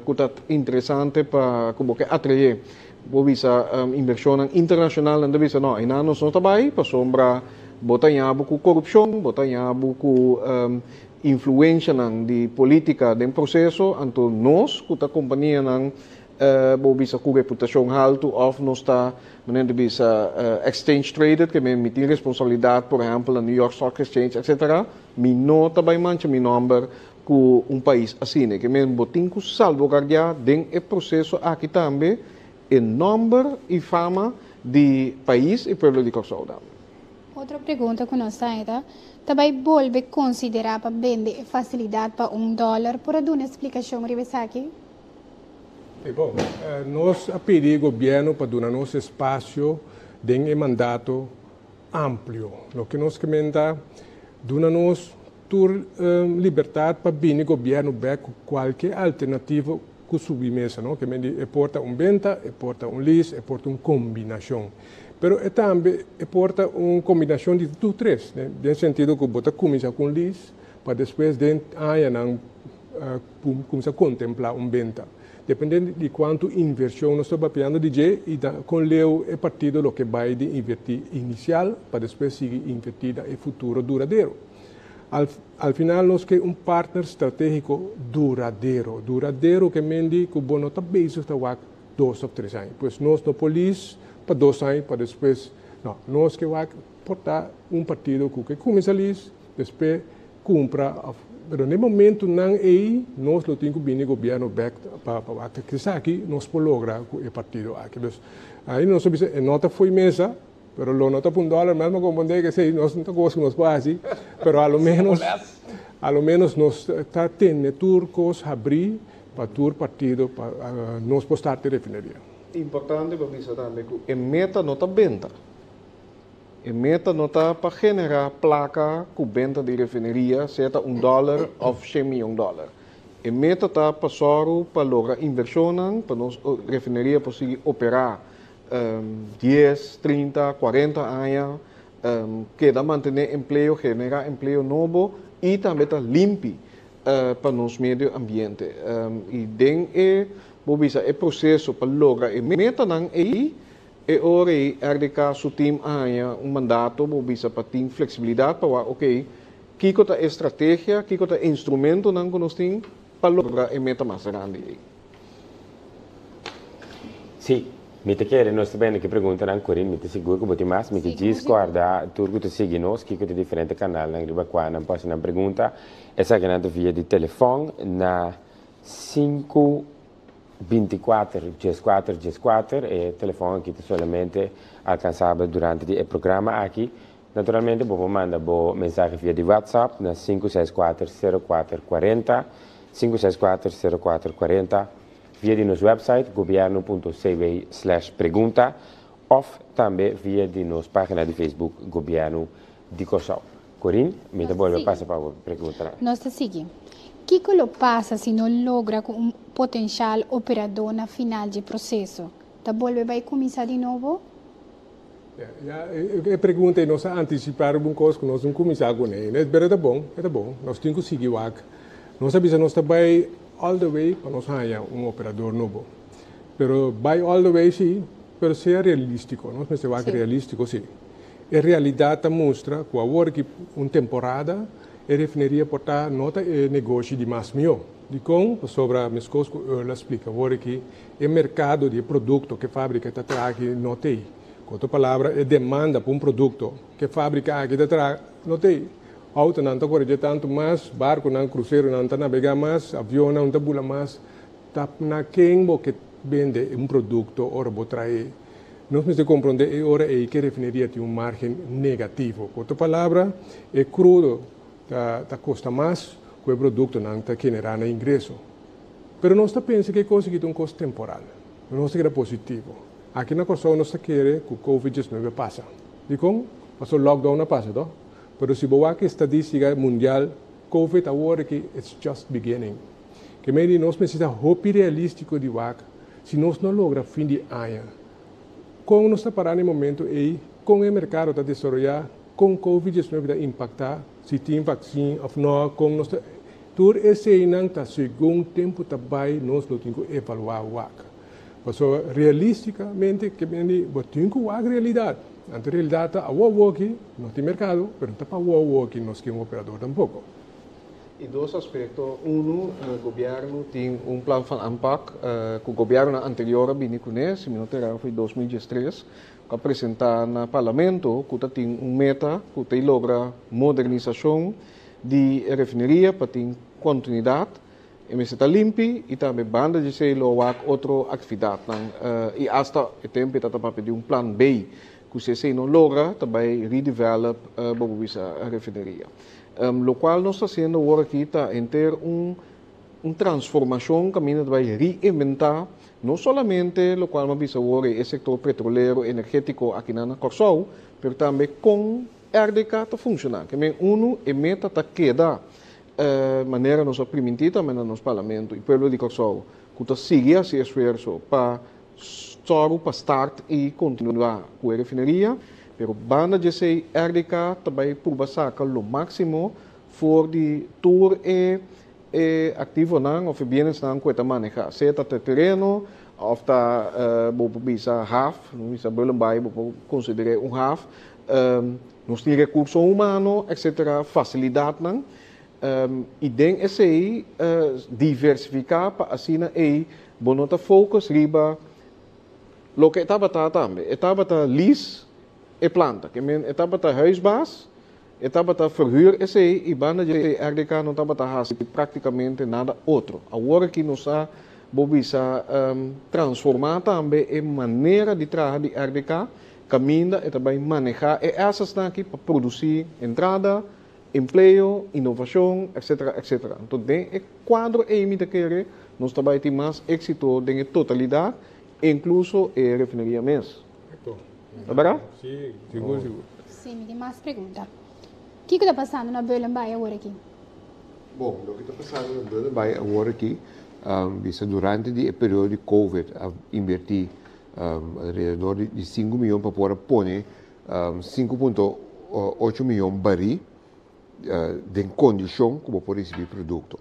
ku ta interesante pa ku bo ke atraé, bo bisa invershonnan internashonal, nan ta bisa no, einan nos no ta bai pasobra bo ta haña bo ku korupshon, bo ta haña bo ku influenshanan di polítika den proseso, anto nos ku ta kompanianan bo bisa ku reputashon haltu òf nos ta manera di bisa exchange traded, ke men mi tin responsabilidat por ehèmpel na New York Stock Exchange etcetera. Mi no ta bai mancha mi nòmber Ku un pais asina ke men bo tin ku salbogardiá den e proseso aki tambe e nòmber i fama di pais i pueblo di Kòrsou tambe. Otro pregunta ku nos ta ta, Ta bai bolbe konsiderá pa bende e fasilidat pa un dòler? Por a duna splikashon riba esaki? E bon, nos a pidi e gobièrnu pa duna nos espasio den e mandato amplio. Loke nos ke men ta duna nos tur libertad pa bini gobierno bek cu cualke alternativo cu subi mesa, no? Ke men di e por ta un benta, e por ta un lease, e por ta un combinacion. Pero e tambe e por ta un combinacion di tur tres, den sentido cu bo ta cuminsa cu un lease pa despues den añanan cuminsa contempla un benta. Depende di cuanto inversion nos ta papiando di dje y ta con leu e partido lo ke bay di inverti inicial pa despues sigui inverti na e futuro duradero. Al al final nos ke un partner strategico duradero. Duradero ke men di cu bo no ta bezig ta wak dos of tres aña. Pues nos no por lease pa dos aña pa despues, no. Nos ke wak por ta un partido cu ke cuminsa lease, despues cumpra of pero na e momentonan ey nos lo tin cu bini gobierno bek pa pa wak esaki nos por logra cu e partido aki. Dus ahi nos a bisa e no ta fo'i mesa pero lo no ta pa un dollar mes, mi a comprende cu esey nos no ta cos cu nos por haci pero a lo menos a lo menos nos ta tene tur cos habri pa tur partido pa nos por start e refineria. Importante pa bisa tambe cu e meta no ta benta. E meta no ta pa generá plaka ku benta di refineria, sea ta un dòler òf shen mion dòler. E meta ta pa sòru pa logra invershonnan pa nos refineria por sigui operá dies, 30, 40 aña, keda mantené empleo, generá empleo nobo i tambe ta limpi pa nos medio ambiente. I den e, bo bisa, e proseso pa logra e metanan ei, E ora ei RDK su team a haña un mandato bo bisa pa tin flexibilidad pa wak ok kiko ta e strategia, kiko ta e instrumentonan ku nos tin pa logra e meta mas grandi ei. Sí, mi ta kere nos ta bende ki preguntanan Corinne, mi ta sigur ku bo tin mas, mi ta djis kòrda tur ku ta sigui nos kiko ta diferente kanalnan riba kua nan por hasi nan pregunta, esakinan ta via di telefòn na sinku. 24 14 14, e telefòn aki ta solamente alkansabel durante di e programa aki. Naturalmente bo por manda bo mensahe via di WhatsApp na 564 04 40, 564 04 40, via di nos website gobierno.cw slash pregunta òf tambe via di nos página di Facebook Gobièrnu di Kòrsou. Corinne, mi ta bolbe pasa pa bo preguntanan. Nos ta sigui. Kiko lo pasa si no logra ku un potenshal operadó na final dje proseso? Ta bolbe bai kuminsá di nobo? Ya, e pregunta ei nos a antisipá riba un kos ku nos no kuminsá kuné. Pero e ta bon, e ta bon. Nos tin ku sigui wak. Nos a bisa nos ta bai all the way pa nos haña un operador nobo. Pero bai all the way sí, pero sea realístiko. Nos mester wak realístiko sí. E realidat ta mustra ku awor ki un temporada e refineria por ta no ta e negoshi di mas mihó. Dikon? Pasobra meskos ku Earl a splika awor aki, e merkado di e produkto ku e fábrika ta traha aki no t'ei. Ku otro palabra, e demanda pa un produkto ku e fábrika aki ta traha no t'ei. Outonan ta kore dje tantu mas, barkunan, kruseronan ta nabegá mas, avionnan ta bula mas. Ta na ken bo ke bende un produkto ora bo trae? Nos mester komprondé e ora ei ku e refineria tin un márgen negativo. Ku otro palabra, e krudo ta ta kosta mas ku e produktonan ta generá na ingreso. Pero nos ta pensa ku e kos aki ta un kos temporal. Nos ta keda positivo. Aki na Kòrsou nos ta kere ku Covid 19 pasa. Dikon? Pasobra lockdown a pasa, toh? Pero si bo wak e stadístika mundial, Covid awor aki it's just beginning. Ke mei di nos mester ta hopi realístiko di wak si nos no logra fin di aña. Kon nos ta pará na e momento ei? Kon e merkado ta desaroyá? Kon Covid 19 ta impaktá? Si tin vaksin òf nò? Kon nos ta. Tur eseinan ta segun tempu ta bai nos lo tin ku evaluá wak. Pasobra realístikamente ke mei di bo tin ku wak realidat. Anto realidat ta awor awoki no tin merkado, pero no ta pa awor awoki nos ke un operador tampoko. E dos aspekto, unu, gobièrnu tin un plan van aanpak ku gobièrnunan anterior a bini kuné, si mi no ta erá foi 2013, ku a presentá na parlamento ku ta tin un meta ku ta logra modernisashon di e refineria pa tin kontinuidat, e mester ta limpi i tambe banda di esei lo wak otro aktividatnan i asta e tempu e ta ta papia di un plan B ku si esei no logra ta bai redevelop bo por bisa refineria. Lokual nos ta hasiendo awor aki ta henter un un transformashon kaminda ta bai reinventá no solamente lokual mi a bisa awor e sektor petrolero energétiko akinan na Kòrsou, pero tambe kon RDK ta funshoná. Ke men unu e meta ta keda manera nos a primintí tambe na nos Parlamento i pueblo di Kòrsou ku ta sigui hasi esfuerso pa sòru pa start i kontinuá ku e refineria, pero banda di esei RDK ta bai purba saka lo máksimo for di tur e e aktivonan òf e bienesnan ku e ta manehá, sea ta tereno òf ta bo por bisa haf, nos bisa Bullenbaai bo por konsider'é un haf, nos tin rekurso humano etcetera, fasilidatnan i den esei diversifiká pa asina ei bo no ta focus riba loke e tabata tambe, e tabata lease e planta, ke men e tabata huisbaas. E tabata verhuur esei i banda dje esei RDK no tabata hasi praktikamente nada otro. Awor aki nos a bo bisa transformá tambe e manera di traha di RDK kaminda e ta bai manehá e assetsnan aki pa produsí entrada, empleo, inovashon, etcetera, etcetera. Anto den e kuadro ei mi ta kere nos ta bai tin mas éksito den e totalidat, inkluso e refineria mes. Ta berdad? Sí, sigur, sigur. Sí, mi tin mas pregunta. Kiko ta pasando na Bullenbaai awor aki? Bon, loke ta pasando na Bullenbaai awor aki, bisa durante di e periodo di Covid a inverti alrededor di sinku miyon pa por a pone 5.8 miyon barí den kondishon ku bo por risibí produkto.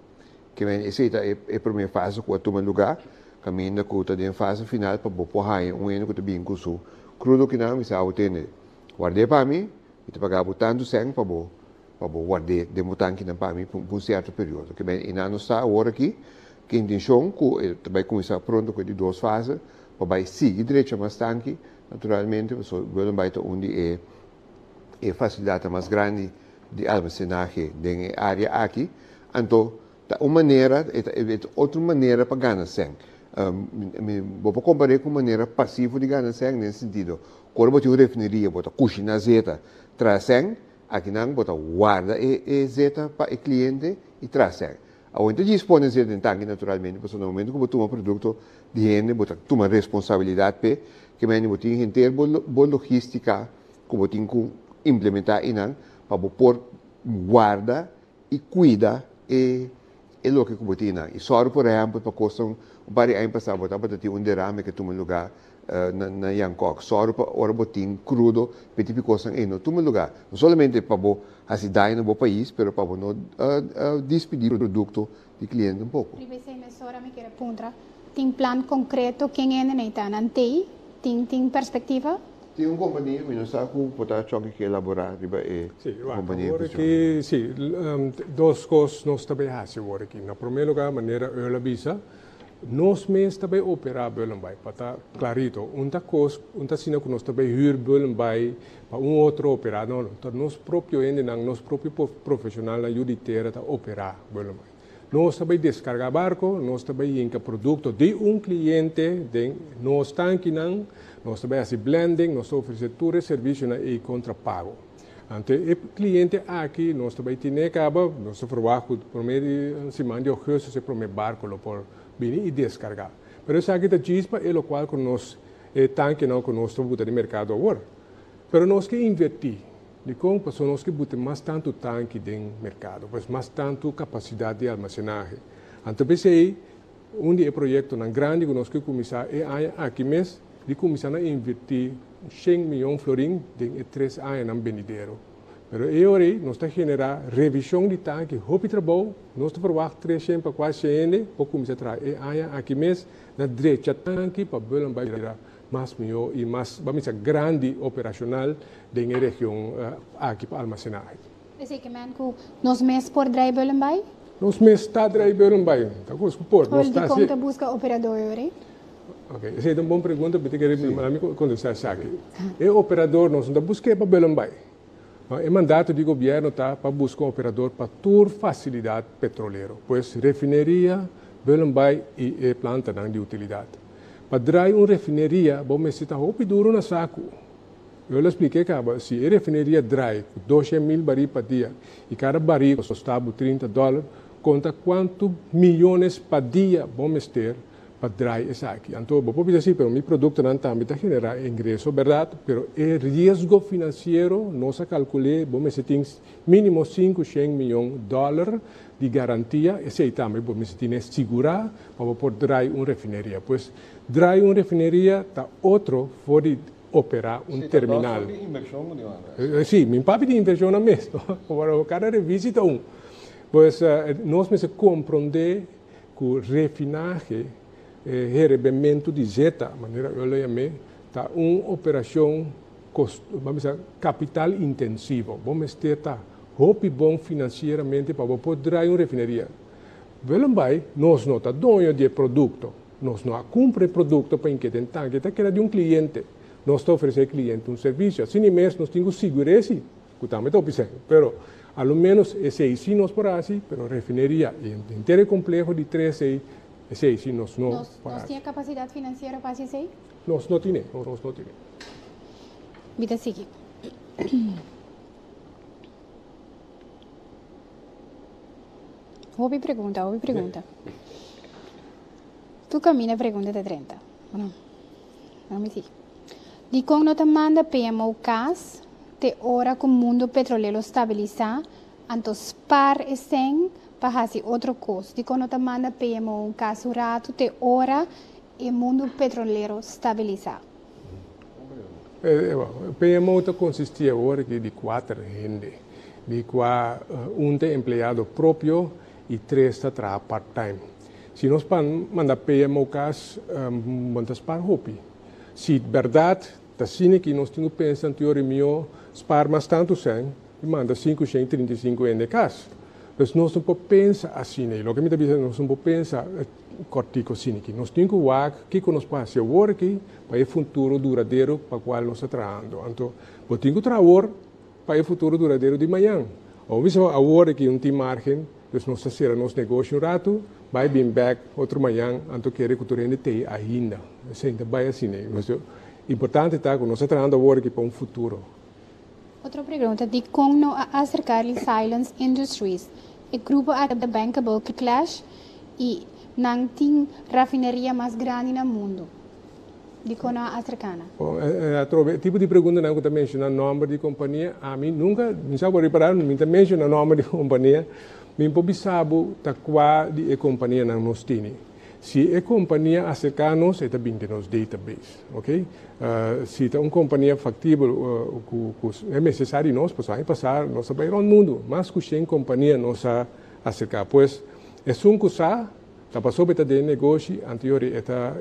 Ke men esei ta e promé fase ku a tuma lugá, kaminda ku ta den fase final pa bo por haña un hende ku ta bin ku su krudo kinan bisa awo tende ward'é pa mi, mi ta paga bo tantu sèn pa bo pa bo ward'é den bo tankinan pa mi pa un sierto periodo. Ke men einan nos ta awor aki ku intenshon ku e ta bai kuminsá pronto ku e di dos fase pa bai sigui drecha mas tanki naturalmente pasobra Bullenbaai ta un di e e fasilidatnan mas grandi di almasenahe den e área aki, anto ta un manera, e ta e ta otro manera pa gana sèn. Mi bo por kompar'é ku un manera pasivo di gana sèn den e sentido, ku ora bo tin un refineria bo ta kushiná zeta traha sèn, akinan bo ta warda e e zeta pa e kliente i traha sèn. Awor ta djis pone zeta den tanki naturalmente pasobra na momento ku bo tuma produkto di hende bo ta tuma responsabilidat p'e, ke manera bo tin henter bo bo logístika ku bo tin ku implementá einan pa bo por warda i kuida e e loke ku bo tin einan. I sòru por ehèmpel pa kosnan un par di aña pasá bo tabata tin un derame ke tuma lugá na na Yankòk. Sòru pa ora bo tin krudo p'e tipo di kosnan ei no tuma lugá. No solamente pa bo hasi daño na bo pais pero pa bo no dispidí produkto di kliente tampoko. Riba esei mesora mi kere puntra, tin plan konkreto ken hende nei ta nan tei? Tin tin perspektiva? Tin un kompania, mi no sa ku por ta Chucky ke elaborá riba e kompania en awor kuestion. aki si, dos kos nos ta bai hasi awor aki. Na promé lugá, manera Earl a bisa, nos mes ta bai operá Bullenbaai, pa ta klarito. Un ta kos, un ta asina ku nos ta bai hür Bullenbaai pa un otro operá. No, no, ta nos propio hendenan, nos propio profeshonalnan yu di tera ta operá Bullenbaai. Nos ta bai deskargá barko, nos ta bai hinka produkto di un kliente den nos tankinan, nos ta bai hasi blending, nos ta ofresé tur e servisionan ei kontra pago. Anto e kliente aki nos ta bai tine kaba, nos ta ferwagt ku promé di siman di ougùstus e promé barko lo por bini i deskargá. Pero esaki ta djis pa e lokual ku nos e tankinan ku nos ta buta den merkado awor. Pero nos ke invertí. Dikon? Pasobra nos ke buta mas tantu tanki den merkado, pues mas tantu kapasidat di almasenahe. Anto p'esei un di e proyektonan grandi ku nos ke kuminsá e aña aki mes, di kuminsá na invertí shen miyon florin den e tres añanan benidero. Pero e ora ei nos ta generá revishon di tanki hopi trabou, nos ta verwagt 300 pa kuashi hende por kuminsá traha e aña aki mes na drecha tanki pa Bullenbaai bira mas mihó i mas, ban bisa, grandi operashonal den e region aki pa almasenahe. Esei ke men ku nos mes por drai Bullenbaai? Nos mes ta drai Bullenbaai, ta kos ku por. Nos ta dikon ta buska operador ora ei? Ok, esei ta un bon pregunta, mi ta kere mi kontestá esaki. E operador nos no ta busk'é pa Bullenbaai. E mandato di gobièrnu ta pa buska un operador pa tur fasilidat petrolero, pues refineria, Bullenbaai i e plantanan di utilidat. Pa drai un refineria bo mester ta hopi duru na saku. Yo lo splik'é kaba, si e refineria drai ku 200,000 barí pa dia i kada barí kosta bo 30 dòler, konta kuantu miyones pa dia bo mester pa drai esaki. Anto bo por bisa si, pero mi produktonan tambe ta generá ingreso, bèrdat? Pero e riesgo finansiero nos a kalkul'é bo mester tin mínimo 500 miyon dòler di garantia, esei tambe bo mester tine sigurá pa bo por drai un refineria. Pues drai un refineria ta otro for di operá un terminal. Sí, ta dos for di invershon ku di manda. Sí, mi papia di invershonnan mes, no? Kada revisi ta un. Pues nos mester komprondé ku refinahe, herebementu di zeta, manera eu lo yam'é, ta un operashon ban bisa kapital intensivo. Bo mester ta hopi bon finansieramente pa bo por drai un refineria. Willembai, nos no ta doño di e produkto. Nos no a kumpra e produkto pa ink'e den tanke, e ta keda di un kliente. Nos ta ofresé e kliente un servisio. Asina mes nos tin ku sigur'é si, ku tambe ta hopi sèn. Pero a lo ménos esei sí nos por hasi, pero refineria i henter e kompleho di tres ei, esei sí nos no por hasi. Nos tin e kapasidat finansiero pa hasi esei? Nos no tine, nos no tine. Mi ta sigui. Hopi pregunta, hopi pregunta. Tu camina pregunta ta 30. Bueno, mi sigui. Dikon no ta manda PMO kas te ora ku mundu petrolero stabilisá, anto spar e sèn pa hasi otro kos? Dikon no ta manda PMO un kas un ratu te ora e mundu petrolero stabilisá? PMO ta konsistí awor aki di kuater hende, di kua un ta empleado propio i tres ta traha part-time. Si nos pan manda PMO kas, bo ta spar hopi. Si bèrdat ta asina ki nos tin ku pensa anterior i mihó spar mas tantu sèn i manda 535 hende kas. Pues nos no por pensa asina i loke mi ta bisa nos no por pensa kòrtiku asina ki. Nos tin ku wak kiko nos por hasi awor aki pa e futuro duradero pa kual nos ta trahando. Anto bo tin ku traha awor pa e futuro duradero di mañan. Bo bisa awor aki un tin margen, dus nos ta sera nos negoshi un ratu, bai bin bèk otro mañan, anto kere ku tur hende tei ainda. Esei ta bai asina. Importante ta ku nos ta trahando awor aki pa un futuro. Otro pregunta, Dikon no a aserká Resilience Industries? E grupo aki ta bankable clash i nan tin rafineria mas grandi na mundu. Dikon no a aserká nan? Bon, atrobe e tipo di preguntanan ku ta menshoná nòmber di kompania, ami nunka, mi sa bo ripará, mi ta menshoná nòmber di kompania, mi por bisa bo ta kua di e kompanianan nos tini. Si e kompania aserká nos, e ta bin den nos database, ok. Si ta un kompania faktibel ku ku e mester sa di nos, pasobra aña pasá nos a bai rònt mundu, mas ku shen kompania nos a aserká. Pues, esun ku sa, ta pasobra e ta den e negoshi, anto yori e ta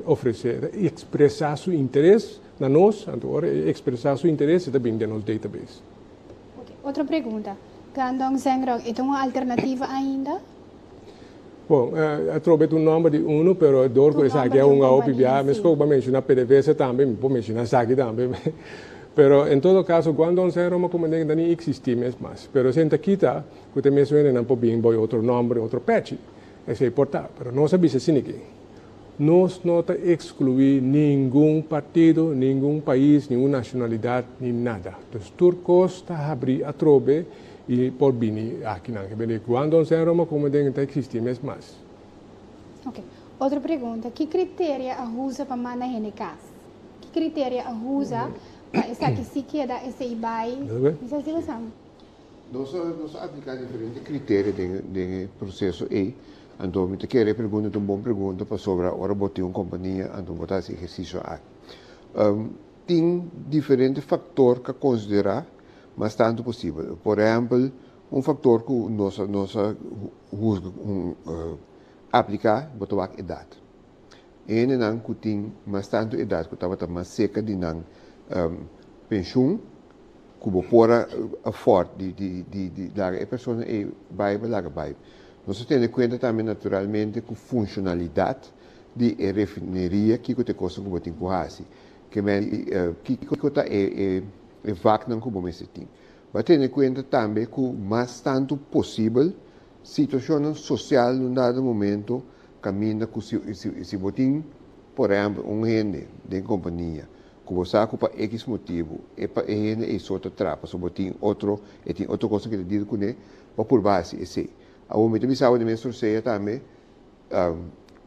ofresé, e ta ekspresá su interes na nos, anto ora e ekspresá su interes e ta bin den nos database. Ok, otro pregunta. Guangdong Zhengrong e ta un alternativa ainda? Bon, atrobe ta un nomber di unu, pero dor ku esaki a hunga hopi bia, meskos ku bo a menshoná PDVSA tambe, mi por menshoná esaki tambe. Pero en todo kaso, Guangdong Sen Roma komo den ta ni eksistí mes mas. Pero esei no ta kita ku ta e mes wendenan por bin bou otro nomber, otro pechi. Esei por ta. Pero nos a bisa asina aki, nos no ta ekskluí ningun partido, ningun pais, ningun nashonalidat, ni nada. Dus tur kos ta habrí atrobe I por bini akinan. Ke bende Guangdong Sen Roma como den ta existi mes mas. Ok. Otro pregunta. Ki criteria a usa pa manda hende cas? Ki criteria a usa pa esaki si keda, esei bai? Mi sa si bo sa. Nos a nos a aplica diferente criteria den den e proceso ei. Anto mi ta kere e pregunta ta un bon pregunta pasobra ora bo tin un compania anto bo ta haci ehercicio aki. Tin diferente factor ka considera mas tantu posibel. Por ehèmpel, un faktor ku nos a nos a husga un apliká bo ta wak edat. E hendenan ku tin mas tantu edat ku tabata mas serka di nan penshun ku bo por a afòrt di di di di laga e persona ei bai bo laga bai. Nos a tene kuenta tambe naturalmente ku funshonalidat di e refineria kiko ta e kosnan ku bo tin ku hasi. Ke men kiko ta e e vaknan ku bo mester tin. Bo a tene kuenta tambe ku mas tantu posibel situashonnan sosial na un dado momento kaminda ku si si bo tin por ehèmpel un hende den kompania ku bo sa ku pa ekis motibu e pa e hende ei so ta traha pasobra bo tin otro e tin otro kosnan ku ta deal kuné bo a purba hasi esei. Awor mi ta bisa bo den mes rosea tambe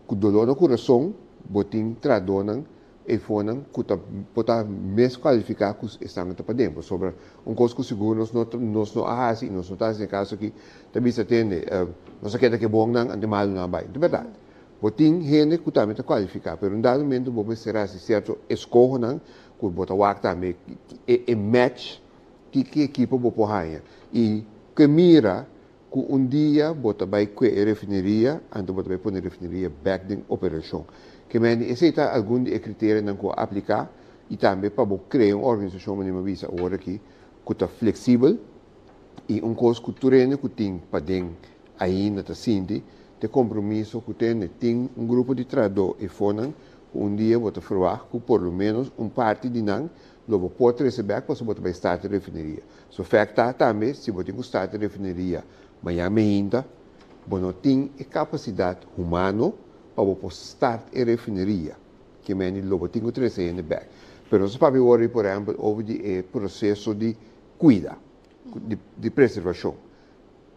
ku dolor na kurason bo tin trahadónan Eifonan ku ta por ta mes kualifiká ku esnan ku ta paden. Pasobra un kos ku sigur nos no nos no a hasi i nos no ta hasi den e kaso aki ta bisa tende nos a keda ku e bonnan anto e malunan a bai. No ta bèrdat. Bo tin hende ku tambe ta kualifiká pero un dado momento bo mester hasi sierto eskohonan ku bo ta wak tambe e e match ki ki ekipo bo por haña i ke mira Ku un dia bo ta bai kue e refineria, anto bo ta bai pone e refineria bèk den operashon. Ke mende esei ta algun di e kriterianan ku a apliká i tambe pa bo krea un organisashon manera mi a bisa awor aki ku ta fleksibel i un kos ku tur hende ku tin paden ainda ta sinti ta e kompromiso ku tende tin un grupo di trahadó efonan ku un dia bo ta ferwagt ku por lo ménos un parti di nan lo bo por trese bèk pasobra bo ta bai start e refineria. Su efect ta tambe si bo tin cu start e refineria mañan meinta, bo no tin e capacidad humano pa bo por start e refineria. Ke meni lo bo tin cu trece hende bek. Pero nos a papia awor por ehempel over di e proceso di cuida, di preservacion.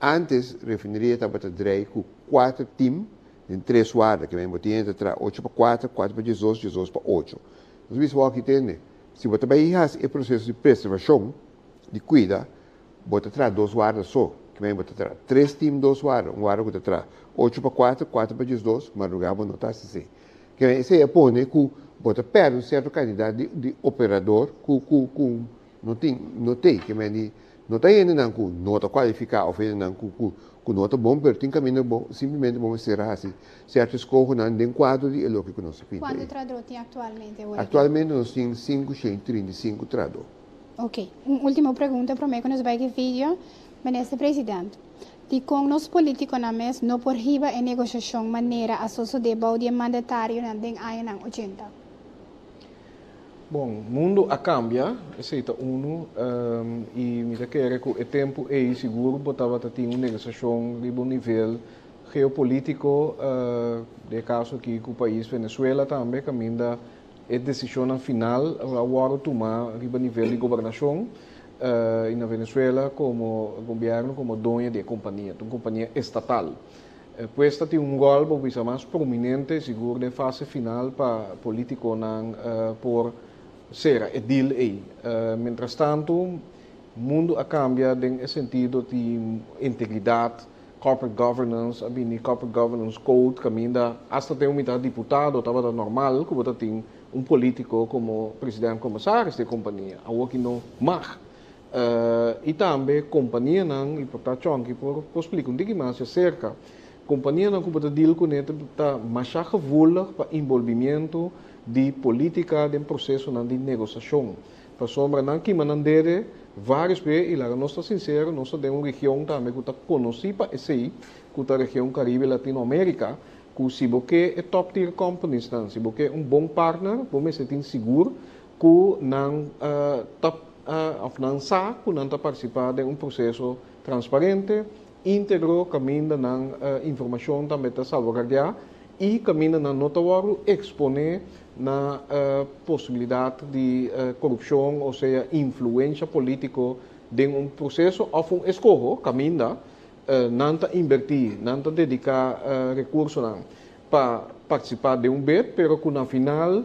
Antes refineria tabata drei cu cuater team den tres warda, ke meni bo tin hende ta traha ocho pa cuater, cuater pa diesdos, diesdos pa ocho. Nos bisa bo aki tende. Si bo ta bai hasi e proseso di preservashon, di kuida, bo ta traha dos warda so. Kimen bo ta traha tres tim dos warda, un warda ku ta traha ocho pa kuater, kuater pa diesdos, madrugá bo no ta hasi esei. Kimen esei a pone ku bo ta pèrdè un sierto kantidat di di operador ku ku ku no tin no tei. Kimen di no ta hendenan ku no ta kualifiká òf hendenan ku ku ku no ta bon, pero tin kaminda bo simplemente bo mester a hasi sierto eskohonan den kuadro di e loke ku nos a pinta Kuantu ei. trahadó tin aktualmente awor aki? Aktualmente nos tin sinku shen i 35 trahadó. Ok. Un último pregunta promé ku nos bai ku e video. Minister President, dikon nos polítikonan mes no por hiba e negoshashon manera a sosodé bou di e mandatarionan den añanan ochenta? Bon, mundu a kambia, esei ta unu, i mi ta kere ku e tempu ei sigur bo tabata tin un negosiashon riba un nivel geopolítiko, den e kaso aki ku pais Venezuela tambe, kaminda e desishonnan final a wòrdu tumá riba nivel di gobernashon, i na Venezuela komo gobièrnu komo doño di e kompania, ta un kompania estatal. Pues ta tin un ròl bo bisa mas prominente sigur den fase final pa politikonan por sera e deal ei. Mientrastantu mundu a kambia den e sentido di integridat, corporate governance, a bini corporate governance code kaminda asta den un mitad diputado tabata normal ku bo ta tin un politiko komo president komisaris di e kompania, awor ki no mag. I tambe kompanianan, i por ta Chonky por por splika un tiki mas aserka, kompanianan ku bo ta deal kuné ta masha gevoelig pa inbolbimiento di politika den prosesonan di negosiashon. Pasobra nan kima nan dede vários be i laga nos ta sinsero, nos ta den un region tambe ku ta konosí pa esei, ku ta region Karibe Latinoamérika, ku si bo ke e top tier companiesnan, si bo ke un bon partner, bo mester tin sigur ku nan ta òf nan sa ku nan ta partisipá den un proseso transparente, íntegro, kaminda nan informashon tambe ta salvaguardiá i kaminda nan no ta wòrdu eksponé na posibilidat di korupshon o sea influensha polítiko den un proseso òf un eskoho kaminda nan ta inbertí, nan ta dediká rekursonan pa partisipá den un bid pero ku na final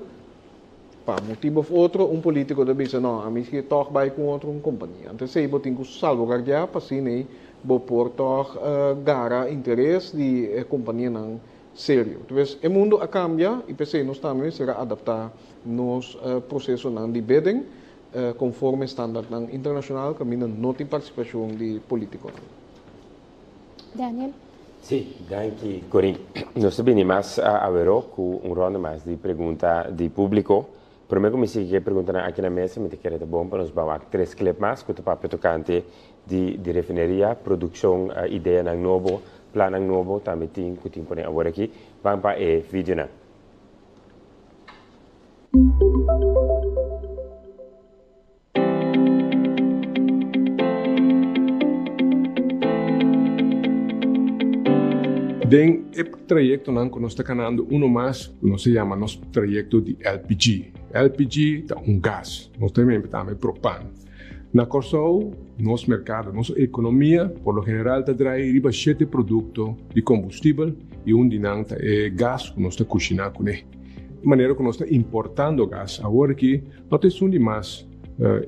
Pa motibu of otro un politico ta bisa no, ami si tog bai cu otro un compania. Anto esey bo tin cu salvaguardia pa asina ey bo por tog gara interes di e companianan serio. Entonces e mundo a cambia y p'esey nos tambe mester a adapta nos procesonan di bidding conforme standardnan internacional caminda no tin participacion di politiconan. Daniel. Sí, danki Corinne. Nos ta bini mas aweró ku un ronda mas di pregunta di públiko. Promé ku mi sigui ku e preguntanan aki na mesa, mi ta kere ta bon pa nos ban wak tres klep mas ku ta papia tokante di di refineria, produkshon, ideanan nobo, plannan nobo tambe tin ku tin pone awor aki. Ban pa e videonan. Den e trayektonan ku nos ta kanando uno mas ku nos ta yama nos trayekto di LPG. LPG ta un gas, nos ta yama tambe propan. Na Kòrsou nos merkado, nos ekonomia por lo general ta drai riba shete produkto di kombustibel i un di nan ta e gas ku nos ta kushiná kuné. Manera ku nos ta importando gas awor aki no ta esun di mas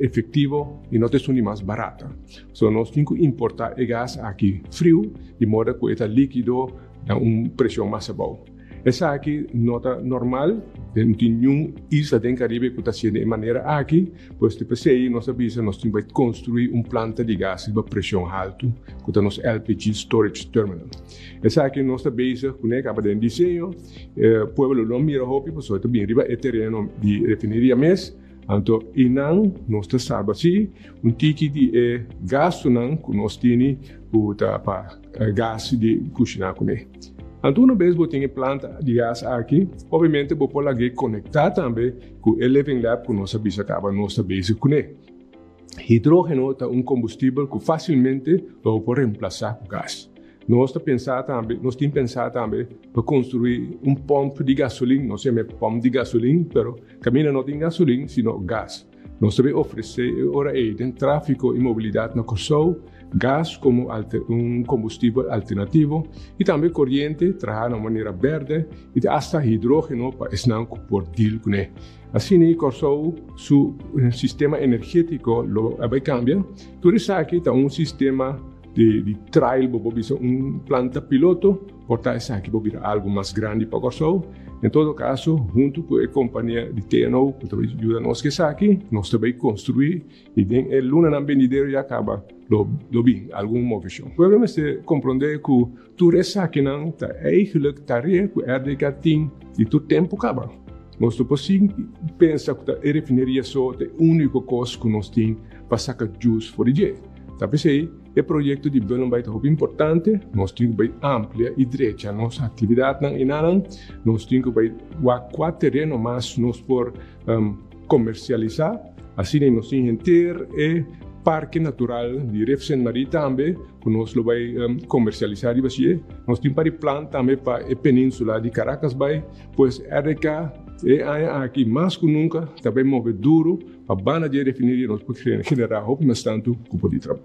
efektivo i no ta esun di mas barata. So nos tin ku importá e gas aki friu di moda ku e ta líkido na un preshon mas abou. Esaki no ta normal, no tin niun isla den Karibe ku ta hasié den e manera aki, pues di p'esei nos a bisa nos tin bai konstruí un planta di gas riba preshon haltu ku ta nos LPG Storage Terminal. Esaki nos ta bezig kuné kaba den diseño, pueblo lo mira hopi pasobra e ta bin riba e tereno di refineria mes. Anto einan nos ta salba si un tiki di e gastunan ku nos tini ku ta pa gas di kushiná kuné. Anto una bes bo tin e planta di gas aki, obviamente bo por lag'é konektá tambe ku e Living Lab ku nos a bisa kaba nos ta bezig kuné. Hidrógeno ta un kombustibel ku fásilmente lo bo por remplasá ku gas. Nos ta pensa tambe, nos tin pensa tambe pa konstruí un pòmp di gasolin, nos yama e pòmp di gasolin, pero kaminda no tin gasolin sino gas. Nos ta bay ofresé e ora ei den tráfiko i mobilidat na Kòrsou gas komo un kombustibel alternativo i tambe koriente traha na un manera bèrdè i asta hidrógeno pa esnan ku por deal kuné. Asina i Kòrsou su sistema energétiko lo a bai kambia. Tur esaki ta un sistema di trial, bo por bisa un planta piloto, por ta esaki por bira algu mas grandi pa Kòrsou. En todo kaso, huntu ku e kompania di TNO ku ta bai yuda nos ku esaki, nos ta bai konstruí i den e lunanan benidero ya kaba lo bin algun moveshon. Pueblo mester komprondé ku Tur esakinan ta eigenlijk tarea ku RDK tin di tur tempu kaba. Nos no por sigui pensa ku ta e refineria so ta e úniko kos ku nos tin pa saka jus for di dje. Ta p'esei e proyekto di Bullenbaai ta hopi importante. Nos tin ku bai amplia i drecha nos aktividatnan enanan. Nos tin ku bai wak kua tereno mas nos por komersialisá. Asina nos tin henter e parke natural di Rif Sint Marie tambe. Ku nos lo bai komersialisá riba sie. Nos tin par di plan tambe pa e peninsula di Caracas bai. Pues RDK e aña aki mas ku nunka ta bai move duru pa banda di e refineria nos por generá hopi mas tantu kupo di trabou.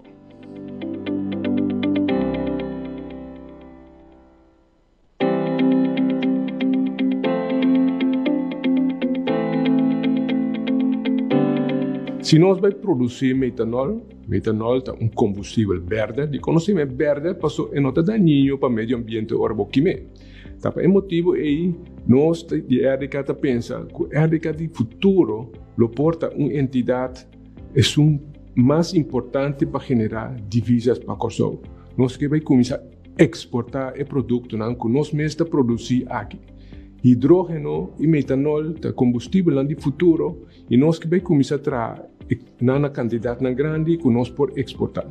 Si nos bai produsí metanol, metanol ta un kombustibel bèrdè. Dikon nos yama e bèrdè? Pasobra e no ta dañino pa medio ambiente ora bo kim'é. Ta pa e motibu ei nos di RDK ta pensa ku RDK di futuro lo por ta un entidat esun mas importante pa generá divisas pa Kòrsou. Nos ke bai kuminsá Eksportá e produktonan ku nos mes ta produsí aki. Hidrógeno i metanol ta kombustibelnan di futuro i nos ke bai kuminsá traha nan na kantidatnan grandi ku nos por eksportá.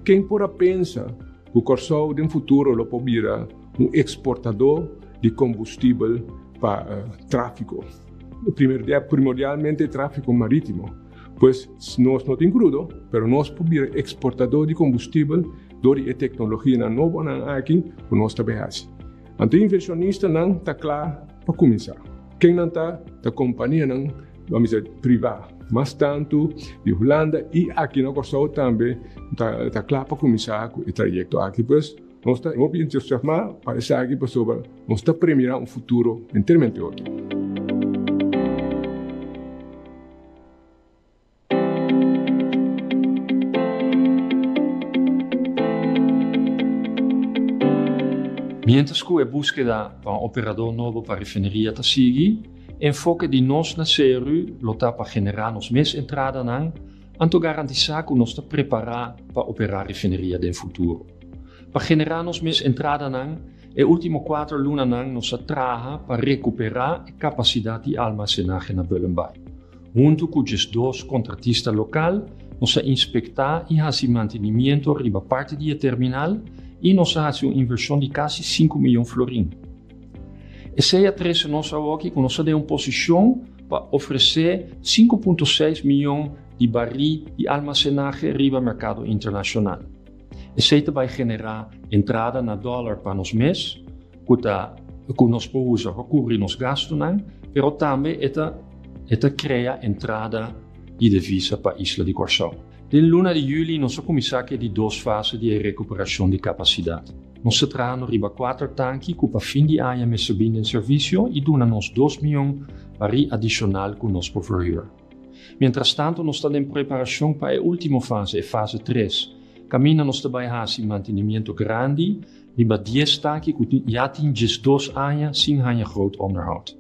Ken por a pensa ku Kòrsou den futuro lo por bira un eksportadó di kombustibel pa tráfiko, primordialmente tráfiko marítimo? Pues nos no tin krudo, pero nos por bira eksportadó di kombustibel Dor di e teknologianan nobonan aki ku nos ta bay hasi. Anto e invershonistanan ta kla pa kuminsá. Ken nan ta? Ta kompanianan, ban bisa, privá. Mas tantu di Hulanda i aki na Kòrsou tambe ta kla pa kuminsá ku e trayekto aki. Pues nos ta hopi entusiasmá pa esaki pasobra nos ta premirá un futuro enteramente otro. Miéntras ku e búskeda pa un operador nobo pa refineria ta sigui, enfoke di nos na CRU lo ta pa generá nos mes entradanan anto garantisá ku nos ta prepará pa operá refineria den futuro. Pa generá nos mes entradanan, e último kuater lunanan nos a traha pa rekuperá e kapasidat di almasenahe na Bullenbaai. Huntu ku 12 kontratista lokal, nos a inspektá i hasi mantenimiento riba parti di e terminal i nos a hasi un invershon di kasi 5 miyon florin. Esei a trese nos awoki ku nos ta den un posishon pa ofresé 5.6 miyon di barí di almasenahe riba merkado internashonal. Esei ta bai generá entrada na dòler pa nos mes. ku ta ku nos por usa pa kubri nos gastunan, pero tambe e ta e ta krea entrada di devisa pa isla di Kòrsou. Den luna di yüli nos a kuminsá ku e di dos fase di e rekuperashon di kapasidat. Nos ta trahando riba kuater tanki ku pa fin di aña mester bin den servisio i duna nos dos mion barí adishonal ku nos por verhuur. Mientrastantu nos ta den preparashon pa e último fase, e fase tres, kaminda nos ta bai hasi mantenimiento grandi riba dies tanki ku ya tin 12 aña sin haña groot onderhoud.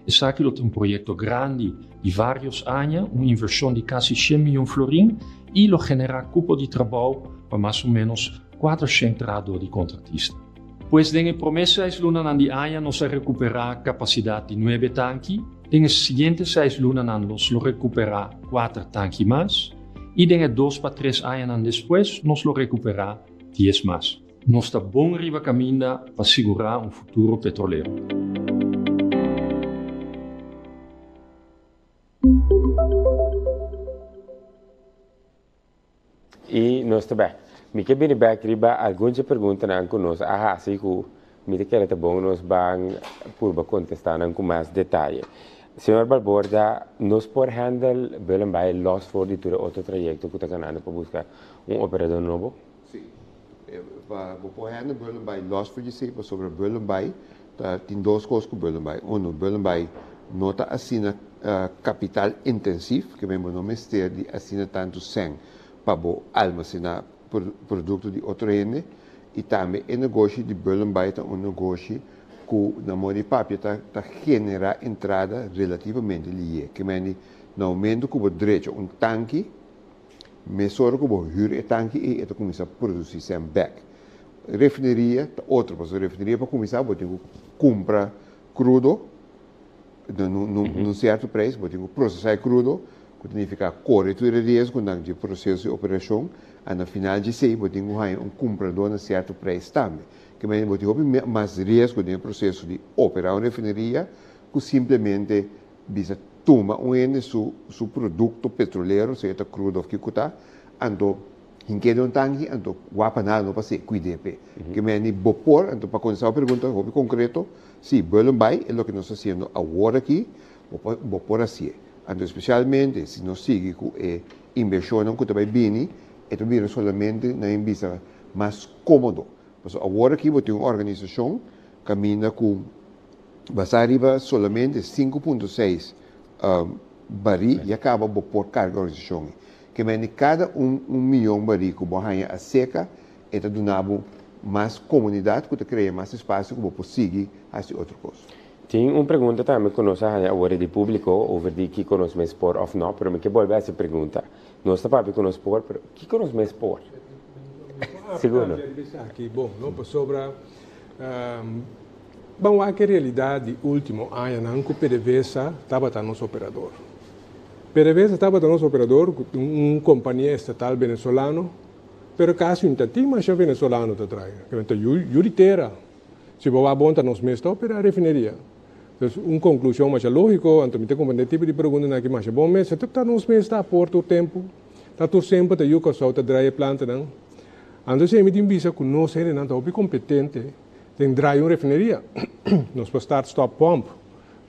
Esaki lo ta un proyekto grandi di vários aña, un invershon di kasi 100 mion florin i lo generá kupo di trabou pa mas o ménos 400 trahadó di kontratista. Pues den e promé seis lunanan di aña nos a rekuperá kapasidat di nuebe tanki, den e siguiente seis lunanan nos lo rekuperá kuater tanki mas i den e dos pa tres añanan despues nos lo rekuperá 10 mas. Nos ta bon riba kaminda pa sigurá un futuro petrolero. I nos ta bek. Mi ke bini bek riba algun dje preguntanan ku nos a hasi ku mi ta kere ta bon nos ban purba kontestá nan ku mas detaye. Señor Balborda, nos por handle Bullenbaai los for di tur e otro trayekto ku ta ganando pa buska un operador nobo? Sí. Pa bo por handle Bullenbaai los for di esei pasobra Bullenbaai ta tin dos kos ku Bullenbaai. Uno, Bullenbaai no ta asina kapital intensief, ke men bo no mester di asina tantu sèn pa bo almasená produkto di otro hende. I tambe e negoshi di Bullenbaai ta un negoshi ku na moda di papia ta ta generá entrada relativamente lihé. Ke men di na momento ku bo drecha un tanki, mesora ku bo hür e tanki ei e ta kuminsá produsí sèn bèk. Refineria ta otro, pasobra refineria pa kuminsá bo tin ku kumpra krudo na un sierto preis, bo tin ku prosesá e krudo, ku ta nifiká kore tur e riesgonan dje proseso di operashon, a na final dje esei bo tin ku haña un kumpradó na sierto preis tambe. Ke manera bo tin hopi mas riesgo den e proseso di operá un refineria ku simplemente bisa tuma un hende su su produkto petrolero, sea ta krudo òf kiko ta, anto hink'é den un tanki, anto wak pa nada no pas'é, kuid'é p'e. Ke manera bo por, anto pa kontestá bo pregunta hopi konkreto, Si, Bullenbaai e loke nos ta hasiendo awor aki, bo por bo por hasié. Anto espesialmente si nos sigui ku e invershonnan ku ta bai bini, e ta bira solamente na e bisa mas kómodo. Pasobra awor aki bo tin un organisashon kaminda ku basá riba solamente 5.6 barí ya kaba bo por karga e organisashon ei. Ke mende kada un un miyon barí ku bo haña a seka E ta duna bo mas komunidat ku ta krea mas espasio ku bo por sigui hasi otro kos. Tin un pregunta tambe ku nos a haña awor di públiko over di kiko nos mes por òf no, pero mi ke bolbe hasi pregunta. Nos ta papia ku nos por, pero kiko nos mes por? Sigur no. Esaki bon, no? Pasobra ban wak e realidat di último añanan ku PDVSA tabata nos operador. PDVSA tabata nos operador, un kompania estatal venezolano. Pero casi un ta tin masha venezolano ta trae. Ta yu di tera. Si bo wak bon ta nos mes ta opera refineria. Entonces un conclusion masha logico, anto mi ta comprende tipo di preguntanan aki masha bon mes, ta nos mes ta aporta tur tempo, ta tur semper ta yu Kòrsou ta draai e plantanan. Anto esei mi tin bisa cu nos hendenan ta hopi competente den draai un refineria. Nos por start stop pump,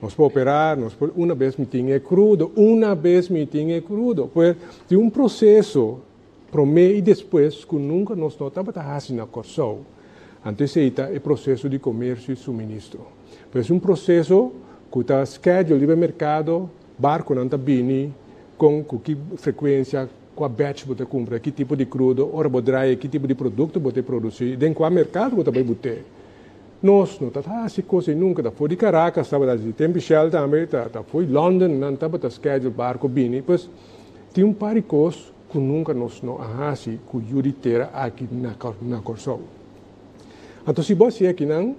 nos por opera, nos por una bes mi tin e crudo, una bes mi tin e crudo. Pues tin un proceso Promé i despues ku nunka nos no tabata hasi na Kòrsou. Anto esei ta e proseso di komersio i suministro. Pero es un proseso ku ta schedule riba e merkado, barkunan ta bini kon ku ki frekuensia, kua batch bo ta kumpra, ki tipo di krudo, ora bo draai ki tipo di produkto bo ta produsí, den kua merkado bo ta bai but'é. Nos no ta hasi kos ei nunka, ta for di Caracas tabata hasi, tempu Shell tambe ta for di London nan tabata schedule barku bini, pues tin un par di kos ku nunka nos no a hasi ku yu di tera aki na na Kòrsou. Anto si bo hasi akinan,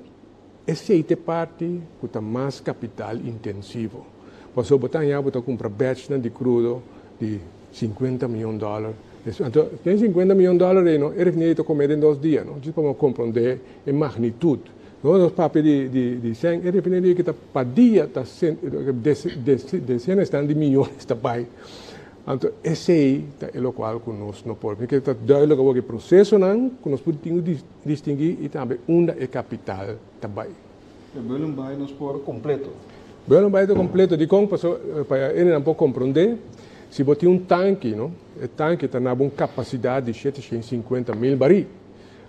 esei ta e parti ku ta mas kapital intensivo. Pasobra bo ta haña bo ta kumpra batchnan di krudo di 50 mion dòler. Anto den 50 mion dòler ei no, e refineria ta kome den 2 dia no, djis pa bo komprondé e magnitut. No nos papia di di di sèn, e refineria ki ta pa dia ta desenas di miyones ta bai. Anto esei ta e lokual ku nos no por. Mi ke ta duidelijk awor ku e prosesonan ku nos por tin ku distinguí i tambe unda e kapital ta bai. E Bullenbaai nos por kompleto. Bullenbaai ta kompleto. Dikon? Paso pa e por komprondé, si bo tin un tanki, no? E tanki ta na un kapasidat di 750 mil barí.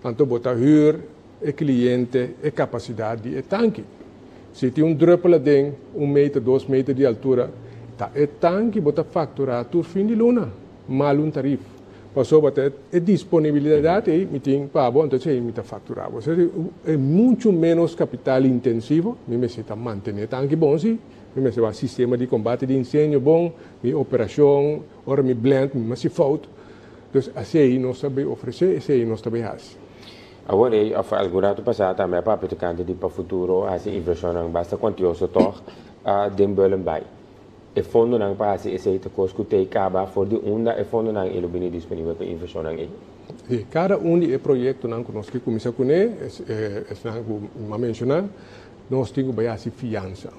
Anto bo ta huur e kliente e kapasidat di e tanki. Si tin un druppel den 1 meter, 2 meter di altura, ta e tanki bo ta fakturá tur fin di luna, mas un tarifa. Paso bo ta e disponibilidat ei mi tin pa bo, anto ei mi ta fakturá. E muchu menos kapital intensivo, mi mester mantené tanki bon si, mi mester un sistema di kombate di insendio bon, mi operashon, ora mi blend, mi mester fout. Anto, asina nos ta ofresé, esei nos ta hasi. Awor, algun ratu pasá tambe a papia tokante di pa futuro, hasi invershon basta kuantioso toch, den Bullenbaai. E fondonan pa hasi esei ta kos ku t'ei kaba for di unda e fondonan ei lo bini disponibel pa invershon ei? Si, kada un di e proyektonan ku nos ke kuminsá kuné, esnan ku m'a menshoná, nos tin ku hasi fiansa.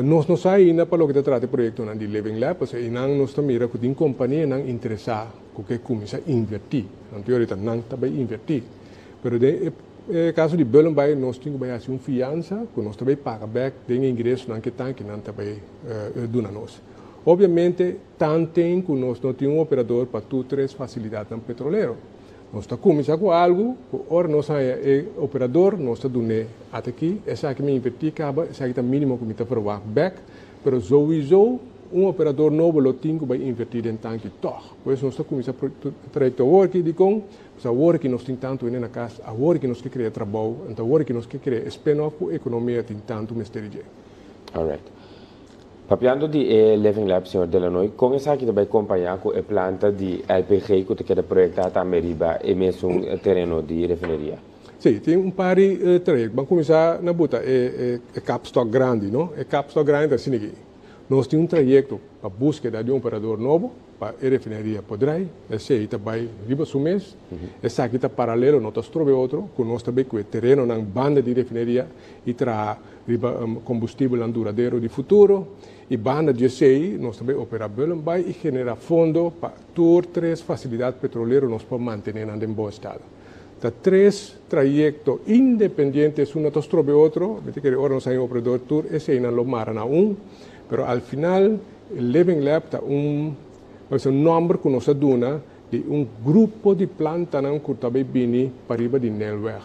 Nos no sa ainda pa loke ta trata e proyektonan di Living Lab, pasobra einan nos ta mira ku tin kompanianan interesá ku ke kuminsá invertí. Anto ahorita nan ta bai invertí. Pero den e kaso di Bullenbaai nos tin ku hasi un fiansa ku nos ta bai paga bèk den ingresonan ku tankinan ta bai duna nos. Obviamente, tanten ku nos no tin un operador pa tur tres fasilidatnan petrolero. Nos ta kuminsá ku algu, ku ora nos haña e operador, nos ta dun'é at'akí, esaki mi invertí kaba, esaki ta mínimo ku mi ta verwacht bèk, pero sowieso un operador nobo lo tin ku bai invertí den tanki toch. Pues nos ta kuminsá trayekto awor aki dikon, pues awor ku nos tin tantu hende na kas, awor ku nos ke krea trabou, anto awor ku nos ke krea spin-off ku ekonomia tin tantu mester di. Alright. Papiando di Living Lab, señor Delanoy, kon esaki ta bai kompañá ku e planta di LPG ku ta keda proyektá tambe riba e mesun tereno di refineria? Si, tin un par di trayekto. Ban kuminsá na buta e kapstok grandi, no? E kapstok grandi ta asina aki. Nos tin un trayekto pa búskeda di un operador nobo pa e refineria por drai. Esei ta bai riba su mes. Esaki ta paralelo, no ta strobe otro, ku nos ta bai ku e terenonan banda di refineria i traha riba kombustibel duradero di futuro. I banda di esei, nos ta bai operá Bullenbaai i generá fondo pa tur tres fasilidat petrolero nos por mantené den bon estado. Ta tres trayekto independiente, un no ta strobe otro, mi ta kere ora nos haña operador tur esei nan lo mara na un, pero al final Living Lab ta un nòmber ku nos a duna di un grupo di plantanan ku ta bai bini pariba di Nijlweg.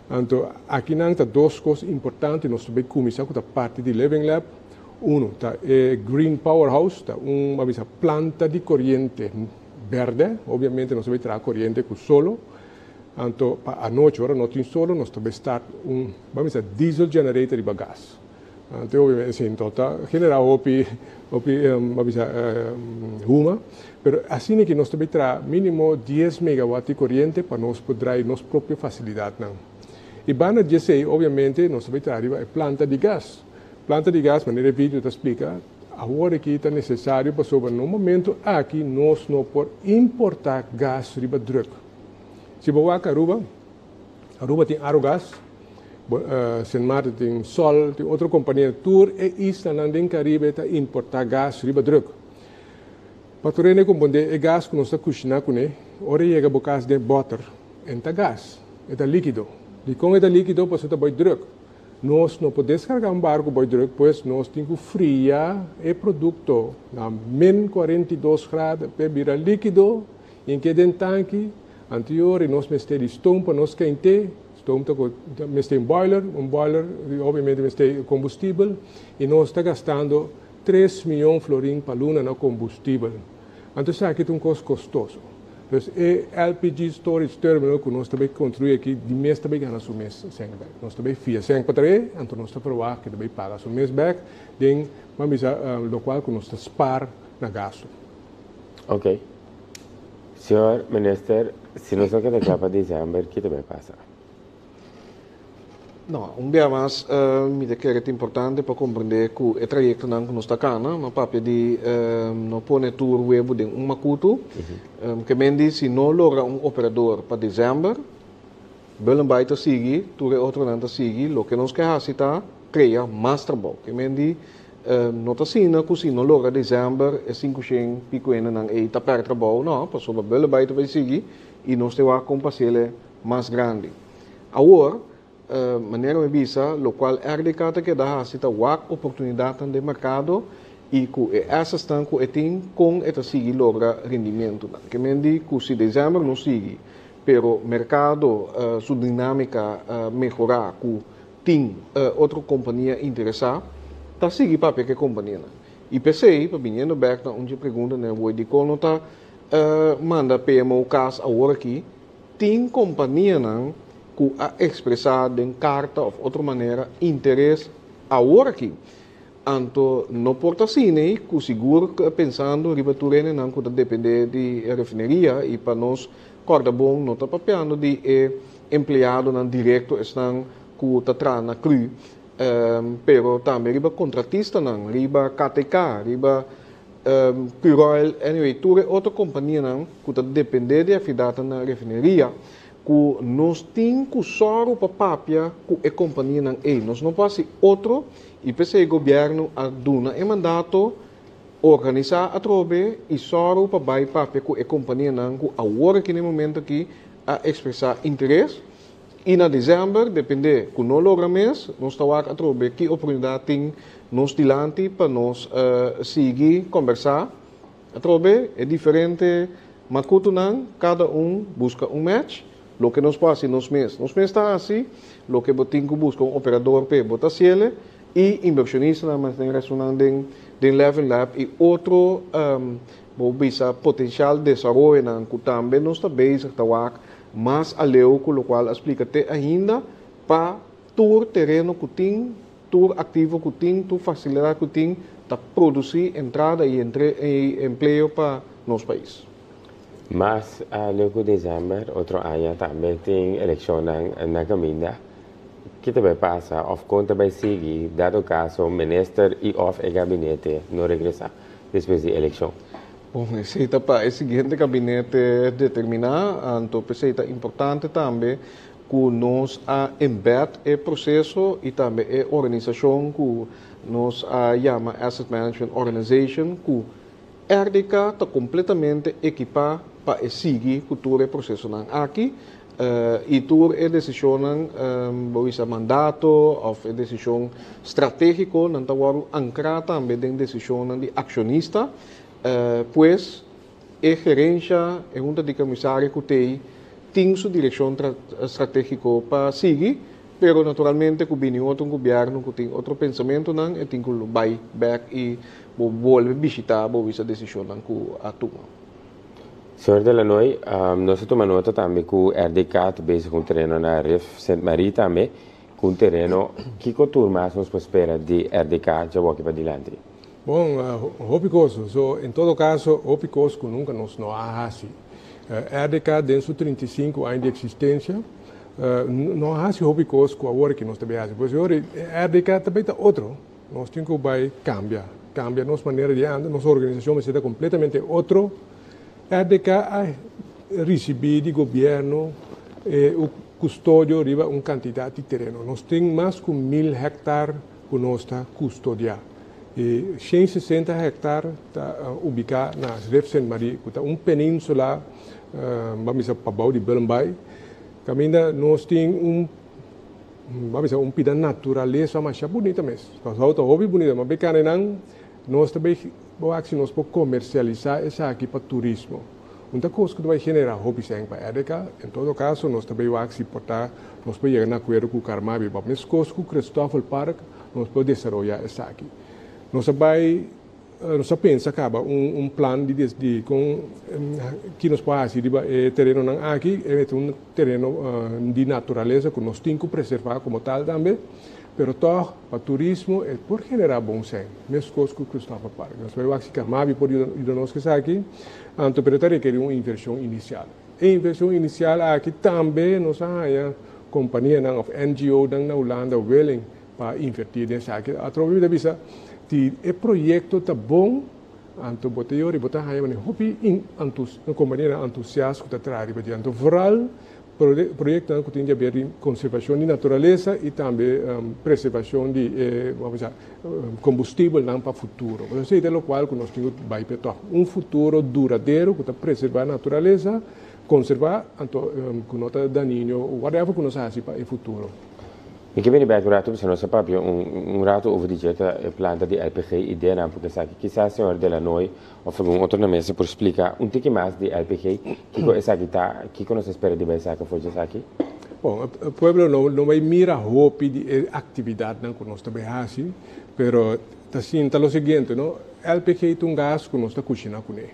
Anto, akinan ta dos kos importante, nos ta bai kuminsá ku ta parti di Living Lab. Uno, ta e Green Powerhouse, ta un planta di koriente bèrdè, obviamente nos ta bai traha koriente ku solo. Anto, pa anochi, ora no tin solo, nos ta bai start un, ban bisa, diesel generator riba gas. Anto, obviamente, si, anto ta generá hopi, hopi, ban bisa, huma, pero asina ku nos ta bai traha mínimo 10 megawatt di koriente pa nos por drai nos propio fasilidatnan. I banda di esei, obviamente, nos ta bai traha riba e planta di gas. Planta di gas, manera e video ta splika, awor aki ta nesesario pasobra na momento aki nos no por importá gas riba drùk. Si bo wak Aruba, Aruba tin Arugas, Sint Maarten tin Sol, tin otro kompania, tur e islanan den Karibe ta importá gas riba drùk. Pa tur hende komprondé, e gas ku nos ta kushiná kuné, ora e yega bo kas den bòter, e ta gas, e ta líkido. Dikon e ta líkido? Pasobra ta bai drùk. Nos no por deskargá un barku bai drùk, pues nos tin ku fria e produkto na min 42 grado pa bira líkido i keda den tanki. Anterior nos mester di stoom pa nos kent'é, stoom ta mester un boiler, obviamente mester kombustibel i nos ta gastando 3 mion florin pa luna na kombustibel. Anto esaki ta un kos kostoso. Dus e LPG storage terminal ku nos ta bai konstruí aki, di mes ta bai gana su mes sèn bèk. Nos ta bai fia sèn pa traé, anto nos ta verwacht ku ta bai paga su mes bèk, den, ban bisa, lokual ku nos ta spar na gasto. Ok. Señor Minister, si nos no keda kla pa desèmber, kiko ta bai pasa? No, un bia mas, mi ta kere ta importante pa komprondé ku e trayektonan ku nos ta kana, no papia di no pone tur webu den un makutu. Ke men di si no logra un operador pa desèmber, Bullenbaai ta sigui, tur e otronan ta sigui, loke nos ke hasi ta krea mas trabou. Ke men di no ta asina ku si no logra desèmber e 500 piku hendenan ei ta pèrdè trabou, no, pasobra Bullenbaai ta bai sigui i nos ta wak kon pa hasié mas grandi. Awor, Manera mi bisa, lokual RDK ta keda hasi ta wak oportunidatnan den merkado i ku e assetsnan ku e tin kon e ta sigui logra rindimentunan. Ke men di ku si desèmber no sigui, pero merkado su dinámika mehorá ku tin otro kompania interesá, ta sigui papia ku e kompanianan. I p'esei, pa biniendo bèk na un dje preguntanan awor dikon no ta manda PMO kas awor aki, tin kompanianan ku a ekspresá den karta òf otro manera interes awor aki. Anto no por ta asina ei ku sigur pensando riba tur hendenan ku ta dependé di e refineria i pa nos kòrda bon no ta papiando di e empleadonan direkto esnan ku ta traha na cru pero tambe riba kontratistanan, riba KTK, riba Curoil, anyway tur e otro kompanianan ku ta dependé di aktividatnan na refineria ku nos tin ku sòru pa papia ku e kompanianan ei. Nos no por hasi otro i p'esei gobièrnu a duna e mandato organisá atrobe i sòru pa bai papia ku e kompanianan ku awor aki na e momento aki a ekspresá interes i na desèmber dependé ku no logra mes nos ta wak atrobe ki oportunidat tin nos dilanti pa nos sigui kòmbersá atrobe e diferente makutunan kada un buska un match. Loke nos por hasi nos mes, nos mes ta hasi, loke bo tin ku buska un operador p'e bo ta hasiele i inbershonistanan manera esunnan den den Levin Lab i otro bo bisa potenshal desaroyonan ku tambe nos ta bezig ta wak mas aleu ku lokual a splika te ainda pa tur tereno ku tin, tur aktivo ku tin, tur fasilidat ku tin ta produsí entrada i empleo pa nos pais. Mas aleu ku desèmber otro aña tambe tin elekshonnan na kaminda. Ki ta bai pasa òf kon ta bai sigui dado kaso minister i òf e gabinete no regresá despues di elekshon? Bon, esei ta pa e siguiente gabinete determiná. Anto p'esei ta importante tambe ku nos a embed e proseso i tambe e organisashon ku nos a yama Asset Management Organization ku RDK ta kompletamente ekipá pa e sigui ku tur e prosesonan aki i tur e desishonnan, bo bisa mandato òf e desishon stratégiko nan ta wòrdu ankrá tambe den desishonnan di akshonista. Pues e gerensha, e hunta di komisario ku t'ei tin su direkshon stratégiko pa sigui, pero naturalmente ku bini otro gobièrnu ku tin otro pensamentunan e tin ku bai bèk i Bo bolbe bishita bo wisa desishonnan ku a tuma. Señor De Lanoy, nos a tuma nota tambe ku RDK ta bezig ku un tereno na Rif Sint Marie tambe, ku un tereno. Kiko tur mas nos por spera di RDK djawoki padilanti? Bon, hopi kos. So, en todo kaso, hopi kos ku nunka nos no a hasi. RDK den su 35 aña di eksistensia no a hasi hopi kos ku awor ki nos ta bay hasi. Pues, RDK ta bay ta otro. Nos tin ku bai kambia, kambia nos manera di anda, nos organisashon mester ta kompletamente otro. RDK a risibí di gobièrnu e kustodio riba un kantidat di tereno. Nos tin mas ku 1000 hèktar ku nos ta kustodiá. I 160 hèktar ta ubiká na Rif Sint Marie, ku ta un península, ban bisa pabou di Bullenbaai, kaminda nos tin un. Bo a bisa un pida naturalesa masha bunita mes. Kòrsou ta hopi bunita, ma bekanenan nos ta bay bo wak si nos por komersialisá esaki pa turismo. Un ta kos ku ta bay generá hopi sèn pa RDK. En todo kaso nos ta bay wak si por ta nos por yega na akuerdo ku Carmabi pa meskos ku Christoffel Park nos por desaroyá esaki. Nos a bay. Nos a pensa kaba un plan di di kon ki nos por hasi riba e terenonan aki. E ta un tereno di naturalesa ku nos tin ku preservá komo tal tambe, pero tòg pa turismo e por generá bon sèn, meskos ku Christopher Park. Nos bai wak si Carmabi por yuda nos ku esaki, anto pero ta rekerí un invershon inisial. E invershon inisial aki tambe nos a haña kompanianan òf NGOnan na Hulanda willing pa invertí den esaki. Atrobe mi ta bisa, si e proyekto ta bon, anto bo ta yora i bo ta haña manera hopi kompanianan antusias ku ta traha riba dje. Anto vooral proyektonan ku tin di haber di konservashon di naturalesa i tambe preservashon di e kombustibelnan pa futuro. Pasobra esei ta lokual ku nos tin ku bai p'e tòg. Un futuro duradero ku ta preservá naturalesa, konservá, anto ku no ta dañino, whatever ku nos hasi pa e futuro. Mi ke bini bèk un ratu, pasobra nos a papia un ratu over di dje ta e planta di LPG i DNA, porque esaki kisas señor Delanoy òf algun otro na mesa por splika un tiki mas di LPG, kiko esaki ta, kiko nos ta spera di bai saka for di esaki. Bon, e pueblo no bai mira hopi di e aktividatnan ku nos ta bai hasi, pero ta sinta lo siguiente, no, LPG ta un gas ku nos ta kushina kuné.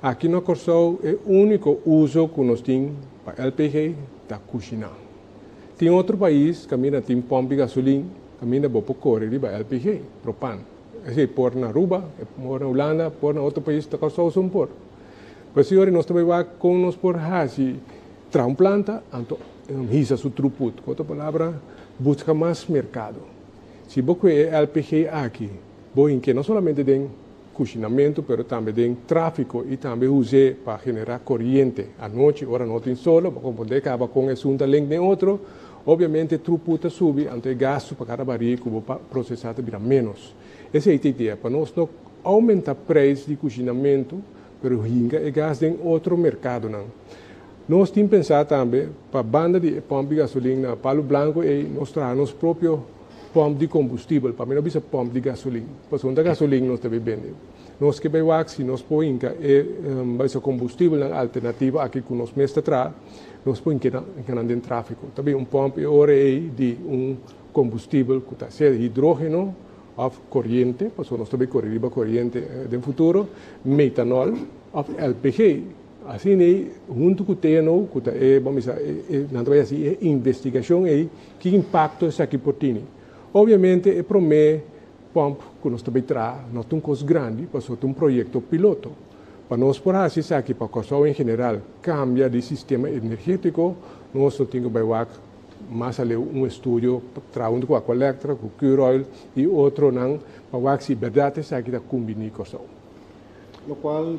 Aki na Kòrsou e úniko uso ku nos tin pa LPG ta kushiná. Tin otro pais kaminda tin pòmp di gasolin kaminda bo por kore riba LPG, propan. Esei por na Aruba, e por na Hulanda, por na otro pais, ta Kòrsou so por. Pues si ora nos ta bai wak kon nos por hasi traha un planta, anto hisa su throughput. Ku otro palabra, buska mas merkado. Si bo kue e LPG aki, bo hink'é no solamente den kushinamentu pero tambe den tráfiko i tambe us'é pa generá koriente anochi ora no tin solo, bo komprondé kaba kon esun ta link den otro, obviamente throughput ta subi anto e gastu pa kada barí ku bo prosesá ta bira ménos. Esei ta idea, pa nos no oumentá preis di kushinamentu pero hinka e gas den otro merkadonan. Nos tin pensá tambe pa banda di e pòmp di gasolin na Palu Blanku ei nos traha nos propio Pòmp di kombustibel, pa mi no bisa pòmp di gasolin, pasobra ta gasolin nos ta bay bende. Nos ke bay wak si nos por hinka e bisa kombustibelnan alternativo aki ku nos mes ta traha, nos por hinka nan den tráfiko. Ta bin un pòmp e ora ei di un kombustibel ku ta sea hidrógeno òf koriente, pasobra nos ta bay kore riba koriente den futuro, metanòl òf LPG. Asina ei, huntu ku TNO, ku ta e, bo bisa, e, nan ta bai hasi e investigashon ei, ki impakto esaki por tini. Obviamente e promé pòmp ku nos ta bai traha no ta un kos grandi, pasobra ta un proyekto piloto. Pa nos por hasi esaki pa Kòrsou en general kambia di sistema energétiko, nos lo tin ku bai wak mas aleu un estudio traha huntu ku Aqualectra, ku Curoil i otronan pa wak si bèrdat esaki ta kumbiní Kòrsou. Locual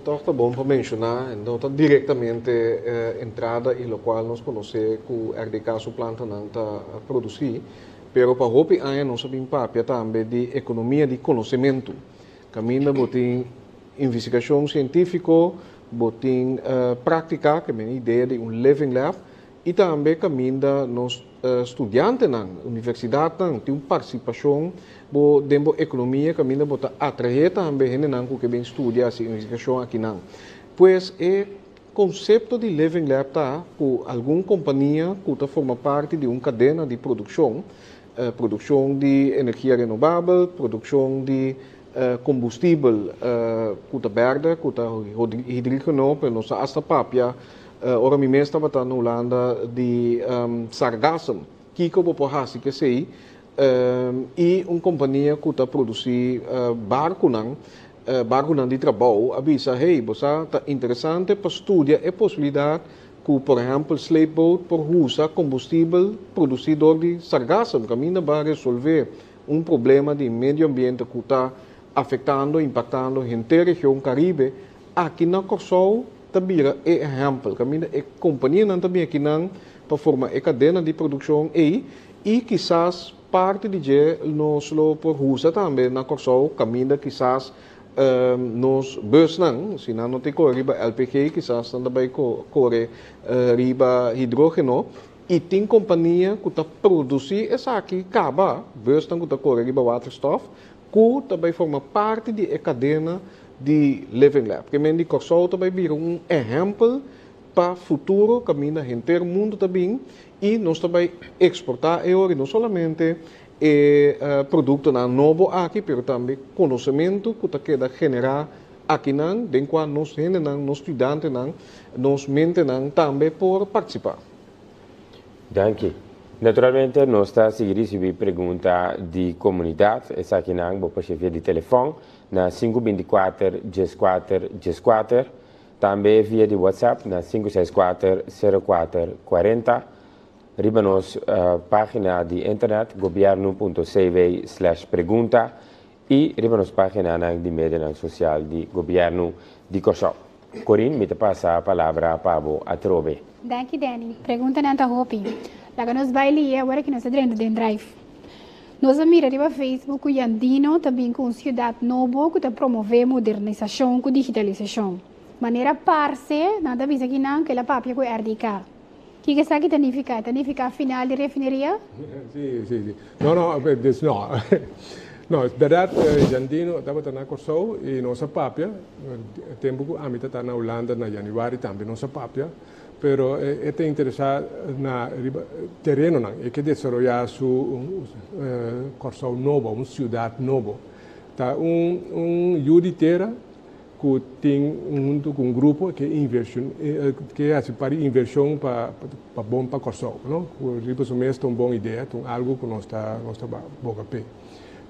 toch ta bon pa menciona, no ta directamente entrada y locual nos conoce cu RDK su plantanan ta produci, pero pa hopi aña nos a bin papia tambe di economia di conocemento. Caminda bo tin investigacion cientifico, bo tin practica, ke men idea di un living lab, I tambe kaminda nos studiantenan, universidatnan tin un partisipashon bo den bo ekonomia kaminda bo ta atraé tambe hendenan ku ke bin studia hasi investigashon akinan. Pues e konsepto di Living Lab ta ku algun kompania ku ta forma parti di un kadena di produkshon, produkshon di energia renobabel, produkshon di kombustibel ku ta bèrdè, ku ta hidrígeno, pero nos ta asta papia Ora mi mes tabata na Hulanda di sargassum, kiko bo por hasi ku esei? I un kompania ku ta produsí barkunan, barkunan di trabou, a bisa, hey, bo sa ta interesante pa studia e posibilidat ku por ehèmpel sleepboat por usa kombustibel produsí dor di sargassum, kaminda bo a resolvé un problema di medio ambiente ku ta afektando, impaktando henter region Karibe. Aki na Kòrsou ta bira e ehèmpel kaminda e kompanianan ta bin akinan pa forma e kadena di produkshon ei i kisas parti di dje nos lo por usa tambe na Kòrsou kaminda kisas nos bùsnan si nan no tin kore riba LPG kisas nan ta bai kore riba hidrógeno i tin kompania ku ta produsí esaki kaba bùsnan ku ta kore riba waterstof ku ta bai forma parti di e kadena di Living Lab. Ke men di Kòrsou ta bai bira un ehèmpel pa futuro kaminda henter mundu ta bin i nos ta bai eksportá e ora no solamente e produktonan nobo aki pero tambe konosementu ku ta keda generá akinan den kua nos hendenan, nos studiantenan, nos mentenan tambe por partisipá. Danki. Naturalmente nos ta sigui ricibi pregunta di comunidad, esakinan bo por haci via di telefon na sinku binti kuater djes kuater djes kuater, tambe via di WhatsApp na sinku seis kuater sero kuater kuarenta, riba nos pagina di internet gobierno punto cv slash pregunta y riba nos paginanan di medianan social di Gobierno di Corsou. Corinne, mi ta pasa palabra pa bo atrobe. Danki Danny. Preguntanan ta hopi. Laga nos bai li'e awor ki nos ta drenta den drive. Nos a mira riba Facebook ku Jandino ta bin ku un siudat nobo ku ta promove modernisashon ku digitalisashon. Manera parse nan ta bisa kinan ku el a papia ku RDK. Kiko esaki ta nifiká? Ta nifiká final di refineria? Sí, sí, sí. No, no, dus no. No, bèrdat Jandino tabata na Kòrsou i nos a papia. Tempu ku ami ta na Hulanda na yanüari tambe nos a papia. Pero e ta interesá na riba terenonan. E ke desaroyá su Kòrsou nobo, un siudat nobo. Ta un yu di tera ku tin huntu ku un grupo ke invershon ke hasi par di invershon pa pa bon pa Kòrsou, no? Ku riba su mes ta un bon idea, ta un algu ku nos ta nos ta boga p'e.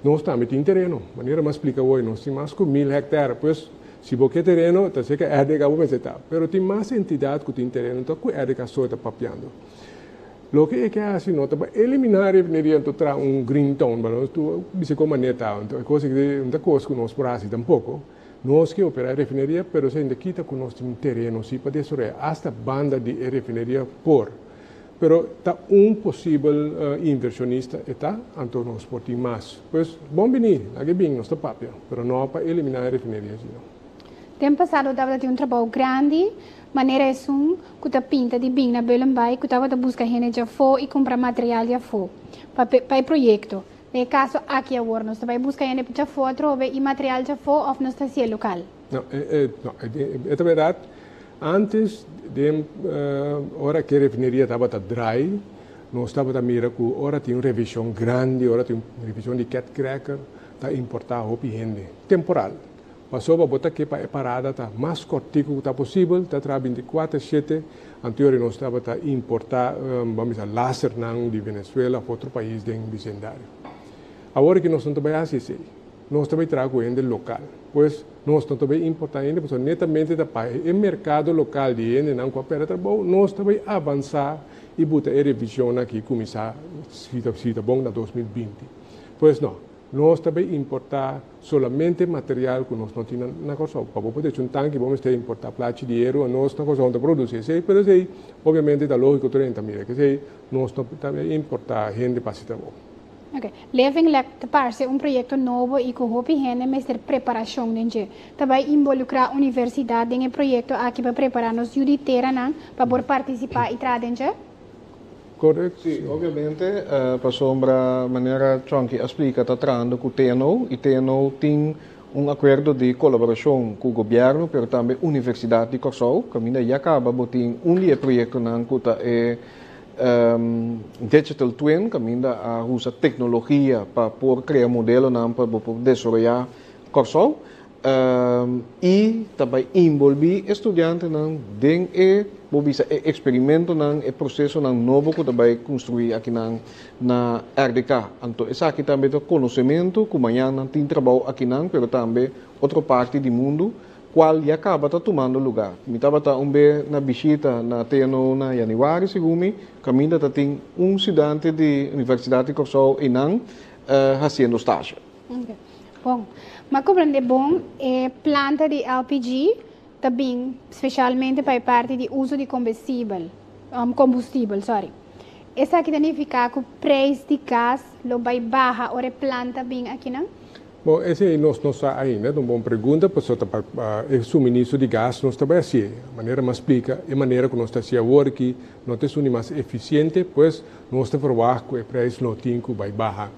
Nos tambe tin tereno, manera mi a splika awor, nos tin mas ku 1000 hèktare, pues si bo ke tereno ta serka RDK bo mester ta. Pero tin mas entidat ku tin tereno ta ku RDK so ta papiando. Loke e ke hasi no ta pa eliminá refineria anto traha un green town, pero nos tur bisa kon manera ta, anto e kos aki no ta kos ku nos por hasi tampoko. Nos ke operá e refineria, pero esei no ta kita ku nos tin tereno si pa desaroyá, asta banda di e refineria por. Pero ta un posibel invershonista e ta, anto nos por tin mas. Pues, bon bini, laga e bin, nos ta papia, pero no pa eliminá e refineria si no. Den pasado tabata tin un trabou grandi, manera esun ku ta pinta di bin na Bullenbaai ku tabata buska hende djafó i kumpra material djafó pa pa e proyekto. Den e kaso aki awor nos ta bai buska hende djafó atrobe i material djafó òf nos ta hasié lokal? No, no, e ta bèrdat. Ántes den ora ku e refineria tabata drai, nos tabata mira ku ora tin un revishon grandi, ora tin un revishon di cat cracker, ta importá hopi hende, temporal. Pasobra bo ta ke pa e parada ta mas kòrtiku ku ta posibel, ta traha 24 shete, anterior nos tabata importá, ban bisa, lasernan di Venezuela òf otro pais den bisendario. Awor aki nos no ta bai hasi esei. Nos ta bai traha ku hende lokal. Pues, nos no ta bai importá hende pasobra netamente ta pa e merkado lokal di hendenan ku a pèrdè trabou, nos ta bai avansá i buta e revishonnan aki kuminsá si ta bon na 2020. Pues no, nos ta bai importá solamente material ku nos no tin na Kòrsou. Pa bo por hecha un tanki bo mester importá plachi di heru, anos na Kòrsou no ta produsí esei, pero esei obviamente ta lógiko tur hende ta mira k'esei nos no ta importá hende pa hasi trabou. Ok. Living Lab ta parse un proyekto nobo i ku hopi hende mester preparashon den dje. Ta bai involukrá universidat den e proyekto aki pa prepará nos yu di teranan pa por partisipá i traha den dje? Correcto. Sí, obviamente, pasobra manera Chonky a splika ta trahando ku TNO i TNO tin un akuerdo di kolaborashon ku gobièrnu pero tambe Universidat di Kòrsou kaminda ya kaba bo tin un di e proyektonan ku ta e Digital Twin kaminda a usa teknologia pa por krea modelonan pa bo por desaroyá Kòrsou. I ta bai inbolbí e studiantenan den e, bo bisa, e eksperimentonan, e prosesonan nobo ku ta bai konstruí akinan na RDK. Anto esaki tambe ta konosementu ku mañan nan tin trabou akinan, pero tambe otro parti di mundu, kual ya kaba ta tumando lugá. Mi tabata un be na bishita na TNO na yanüari, segun mi, kaminda ta tin un studante di Universidat di Kòrsou einan hasiendo stasje. Bon, m'a comprende bon, e planta di LPG ta bin specialmente pa e parti di uso di combestibel, combustibel, sorry. Esaki ta nifica cu prijs di gas lo bay baha ora e planta bin akinan? Bon, esei nos no sa ainda, ta un bon pregunta, pasobra ta pa e suministro di gas nos ta bay hacié. Manera m'a splica, e manera cu nos ta hacié awor aki no ta esun di mas eficiente, pues nos ta verwagt cu e prijs lo tin cu bay baha.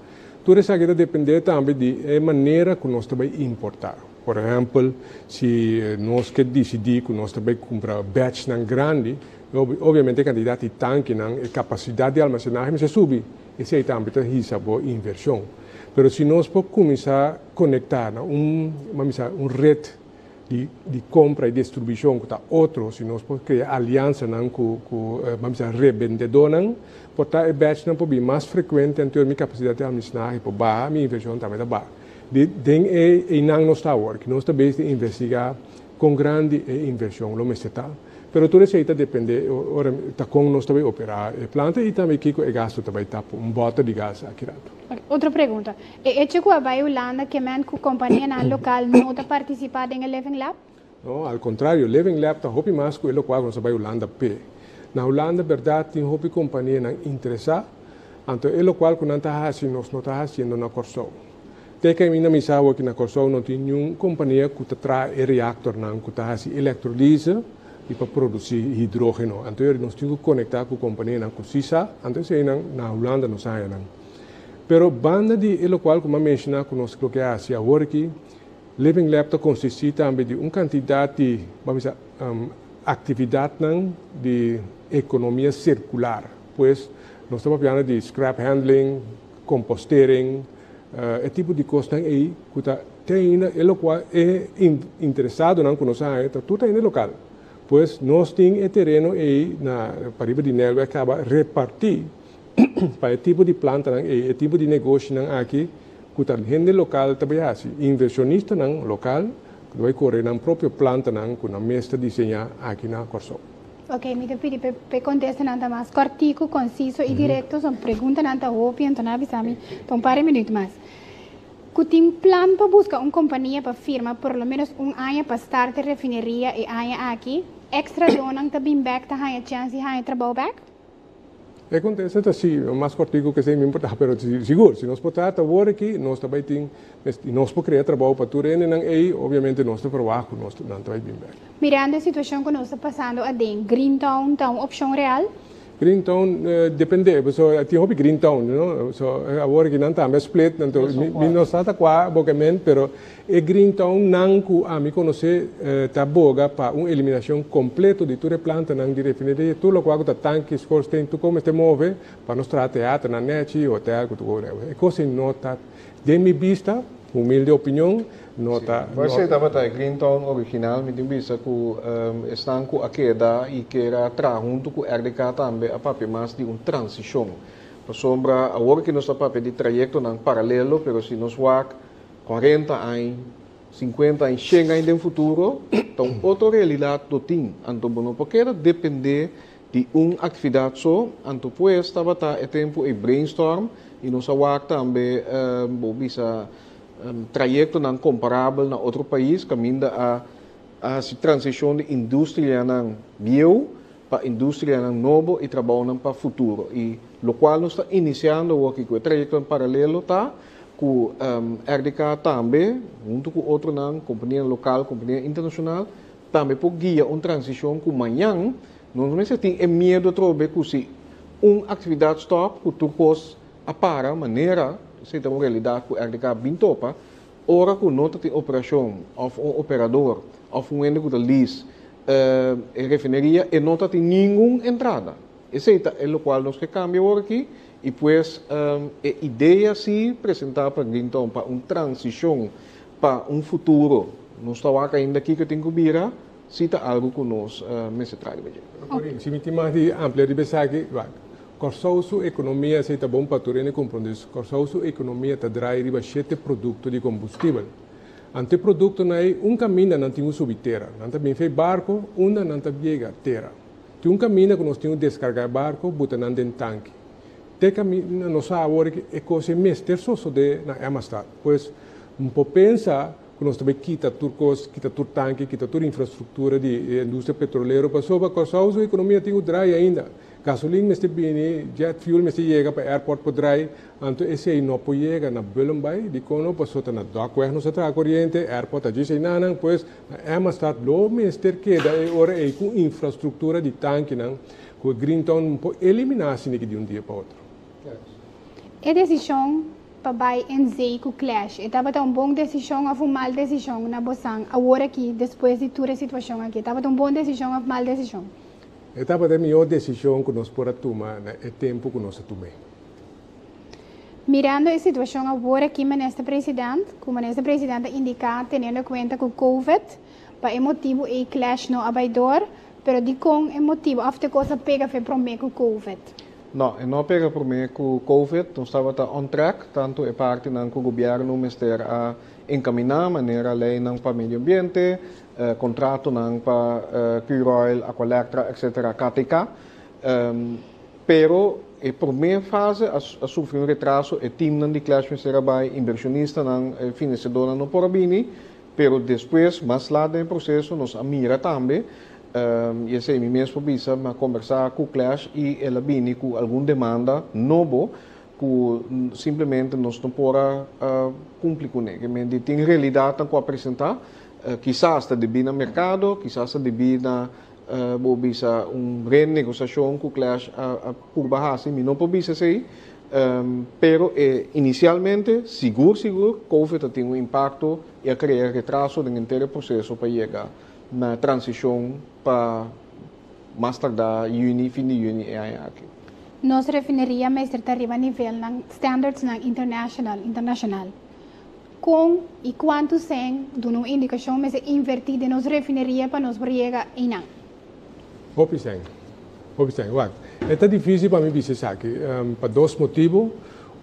Tur esaki ta dependé tambe di e manera ku nos ta bai importá. Por ehèmpel, si nos ke disidí ku nos ta bai kumpra batchnan grandi, obviamente e kantidat di tankinan, e kapasidat di almasenahe mester subi. Esei tambe ta hisa bo invershon. Pero si nos por kuminsá konektá na un, ban bisa, un ret di kompra i distribushon ku ta otro, si nos por krea aliansanan ku ban bisa rebendedónan, por ta e batchnan por bin mas frekuente, anto mi kapasidat di almasenahe por baha, mi invershon tambe ta baha. Den e einan nos ta awor, ki nos ta bezig di investigá kon grandi e invershon lo mester ta, pero tur esei ta dependé ora ta kon nos ta bai operá e planta i tambe kiko e gastu ta bai ta pa un bòter di gas aki rato. Otro pregunta. E echo ku a bai Hulanda ke men ku kompanianan lokal no ta partisipá den e Living Lab? No, al kontrario, Living Lab ta hopi mas ku e lokual ku nos a bai Hulanda p'e. Na Hulanda bèrdat tin hopi kompanianan interesá, anto e lokual ku nan ta hasi nos no ta hasiendo na Kòrsou. Te ku mi na misa awoki na Kòrsou no tin niun kompania ku ta traha e reaktornan ku ta hasi elektrolise. i pa produsí hidrógeno. Anto nos tin ku konektá ku kompanianan ku si sa, anto eseinan na Hulanda nos haña nan. Pero banda di e lokual ku mi a menshoná ku nos lo ke hasi awor aki, Living Lab ta konsistí tambe di un kantidat di, ban bisa, aktividatnan di ekonomia sirkular. Pues, nos ta papiando di scrap handling, compostering, e tipo di kosnan ei ku ta te ainda e lokual e interesadonan ku nos a haña ta tur ta hende lokal. Pues nos tin e tereno ei na pariba di Nelweg kaba repartí pa e tipo di plantanan ei, e tipo di negoshinan aki ku ta hende lokal ta bai hasi. Invershonistanan lokal ku ta bai kore nan propio plantanan ku nan mes ta diseñá aki na Kòrsou. Ok, mi ta pidi p'e kontestanan ta mas kòrtiku, konsiso i direkto. Son preguntanan ta hopi, anto nan a bisa mi pa un par di minüt mas. Ku tin plan pa buska un kompania pa firma por lo ménos un aña pa start e refineria e aña aki, ekstradonan ta bin bèk ta haña chèns di haña trabou bèk? E kontesta ta si, mas kòrtiku ke esei mi por ta, pero sigur, si nos por trata awor aki, nos ta bai tin, i nos por krea trabou pa tur hendenan ei, obviamente nos ta ferwagt ku nos nan ta bai bin bèk. Mirando e situashon ku nos ta pasando aden, Green Town ta un opshon real? Green Town, depende, pasobra tin hopi Green Town, you know, so awor aki nan tambe a split, anto mi no sa ta kua bo ke men, pero e Green Town nan ku ami konosé ta boga pa un eliminashon kompleto di tur e plantanan di refineria, tur lokual ku ta tanki, schoorsteen, tur kon mester move pa nos traha teaternan nechi, hotel ku tur kos. E kos ei no ta, den mi bista, humilde opinion, no ta. Por esei tabata e Green Town original, mi tin bisa ku esnan ku a keda i kier a traha huntu ku RDK tambe a papia mas di un transishon. Pasobra awor ki nos ta papia di trayektonan paralelo, pero si nos wak 40 aña, 50 aña, 100 aña den futuro, ta un otro realidat lo tin. Anto bo no por keda dependé di un aktividat so. Anto pues tabata e tempu ei brainstorm i nos a wak tambe bo bisa trayektonan komparabel na otro pais kaminda a hasi transishon di industrianan bieu pa industrianan nobo i trabounan pa futuro. I lokual nos ta inisiando awor aki ku e trayektonan paralelo ta ku RDK tambe huntu ku otronan, kompanianan lokal, kompanianan internashonal, tambe por guia un transishon ku mañan nos no mester tin e miedu atrobe ku si un aktividat stòp ku tur kos a para manera esei ta un realidat ku RDK a bin topa ora ku no ta tin operashon òf un operador òf un hende ku ta lease e refineria e no ta tin ningun entrada. Esei ta e lokual nos ke kambia awor aki i pues e idea si presentá pa Greentown pa un transishon pa un futuro nos ta wak ainda kiko tin ku bira si ta algu ku nos mester traha riba dje. Si mi tin mas di amplia riba esaki, wak, Kòrsou su ekonomia, esei ta bon pa tur hende komprondé, Kòrsou su ekonomia ta drai riba shete produkto di kombustibel. Anto e produktonan ei, un kaminda nan tin ku subi tera. Nan ta bin fei barko, unda nan ta yega tera. Tin un kaminda ku nos tin ku deskargá e barko, buta nan den tanki. Te kaminda nos sa awor ku e kos ei mester sosodé na Emmastad. Pues, un por pensa ku nos ta bai kita tur kos, kita tur tanki, kita tur infrastruktura di e industria petrolero pasobra Kòrsou su ekonomia tin ku drai ainda. Gasolin mester bini, jet fuel mester yega pa airport por drai, anto esei no por yega na Bullenbaai, dikon no? Pasobra ta na Dokweg nos a traha koriente, airport ta djis einanan, pues na Emmastad lo mester keda e ora ei ku infrastruktura di tankinan ku e Green Town no por eliminá asina di un dia pa otro. E desishon pa bai en zee ku Clash, e tabata un bon desishon òf un mal desishon na bosan awor aki despues di tur e situashon aki? E tabata un bon desishon òf mal desishon? E tabata e mihó desishon ku nos por a tuma na e tempu ku nos a tum'é. Mirando e situashon awor aki Minister President, ku Minister President a indiká teniendo kuenta ku Covid, pa e motibu ei Clash no a bai dor, pero dikon e motibu òf te kos a pega fe promé ku Covid? No, e no a pega promé ku Covid, nos tabata on track, tantu e partinan ku gobièrnu mester a enkaminá, manera leinan pa medio ambiente, kontratonan pa Curoil, Aqualectra, etcetera, KTK. Pero e promé fase a sufri un retraso, e timnan di Clash mester a bai, inbershonistanan, e finansiadornan no por a bini, pero despues, mas lat den e proseso, nos a mira tambe, i esei mi mes por bisa, mi a kombersá ku Clash i el a bini ku algun demanda nobo ku simplemente nos no por a kumpli kuné. Ke men di tin realidatnan ku a presentá, kisas ta debí na merkado, kisas ta debí na. Bo bisa un renegosiashon ku Klesch a purba hasi, mi no por bisa esei, pero inisialmente sigur sigur Covid a tin un impakto i a krea retraso den henter e proseso pa yega na transishon pa mas tardá yüni, fin di yüni e aña aki. Nos refineria mester ta riba nivelnan, standardsnan international, internashonal. Kon i kuantu sèn, duna un indikashon, mester invertí den nos refineria pa nos por yega einan? Hopi sèn. Hopi sèn. Wak, e ta difísil pa mi bisa esaki, pa dos motibu.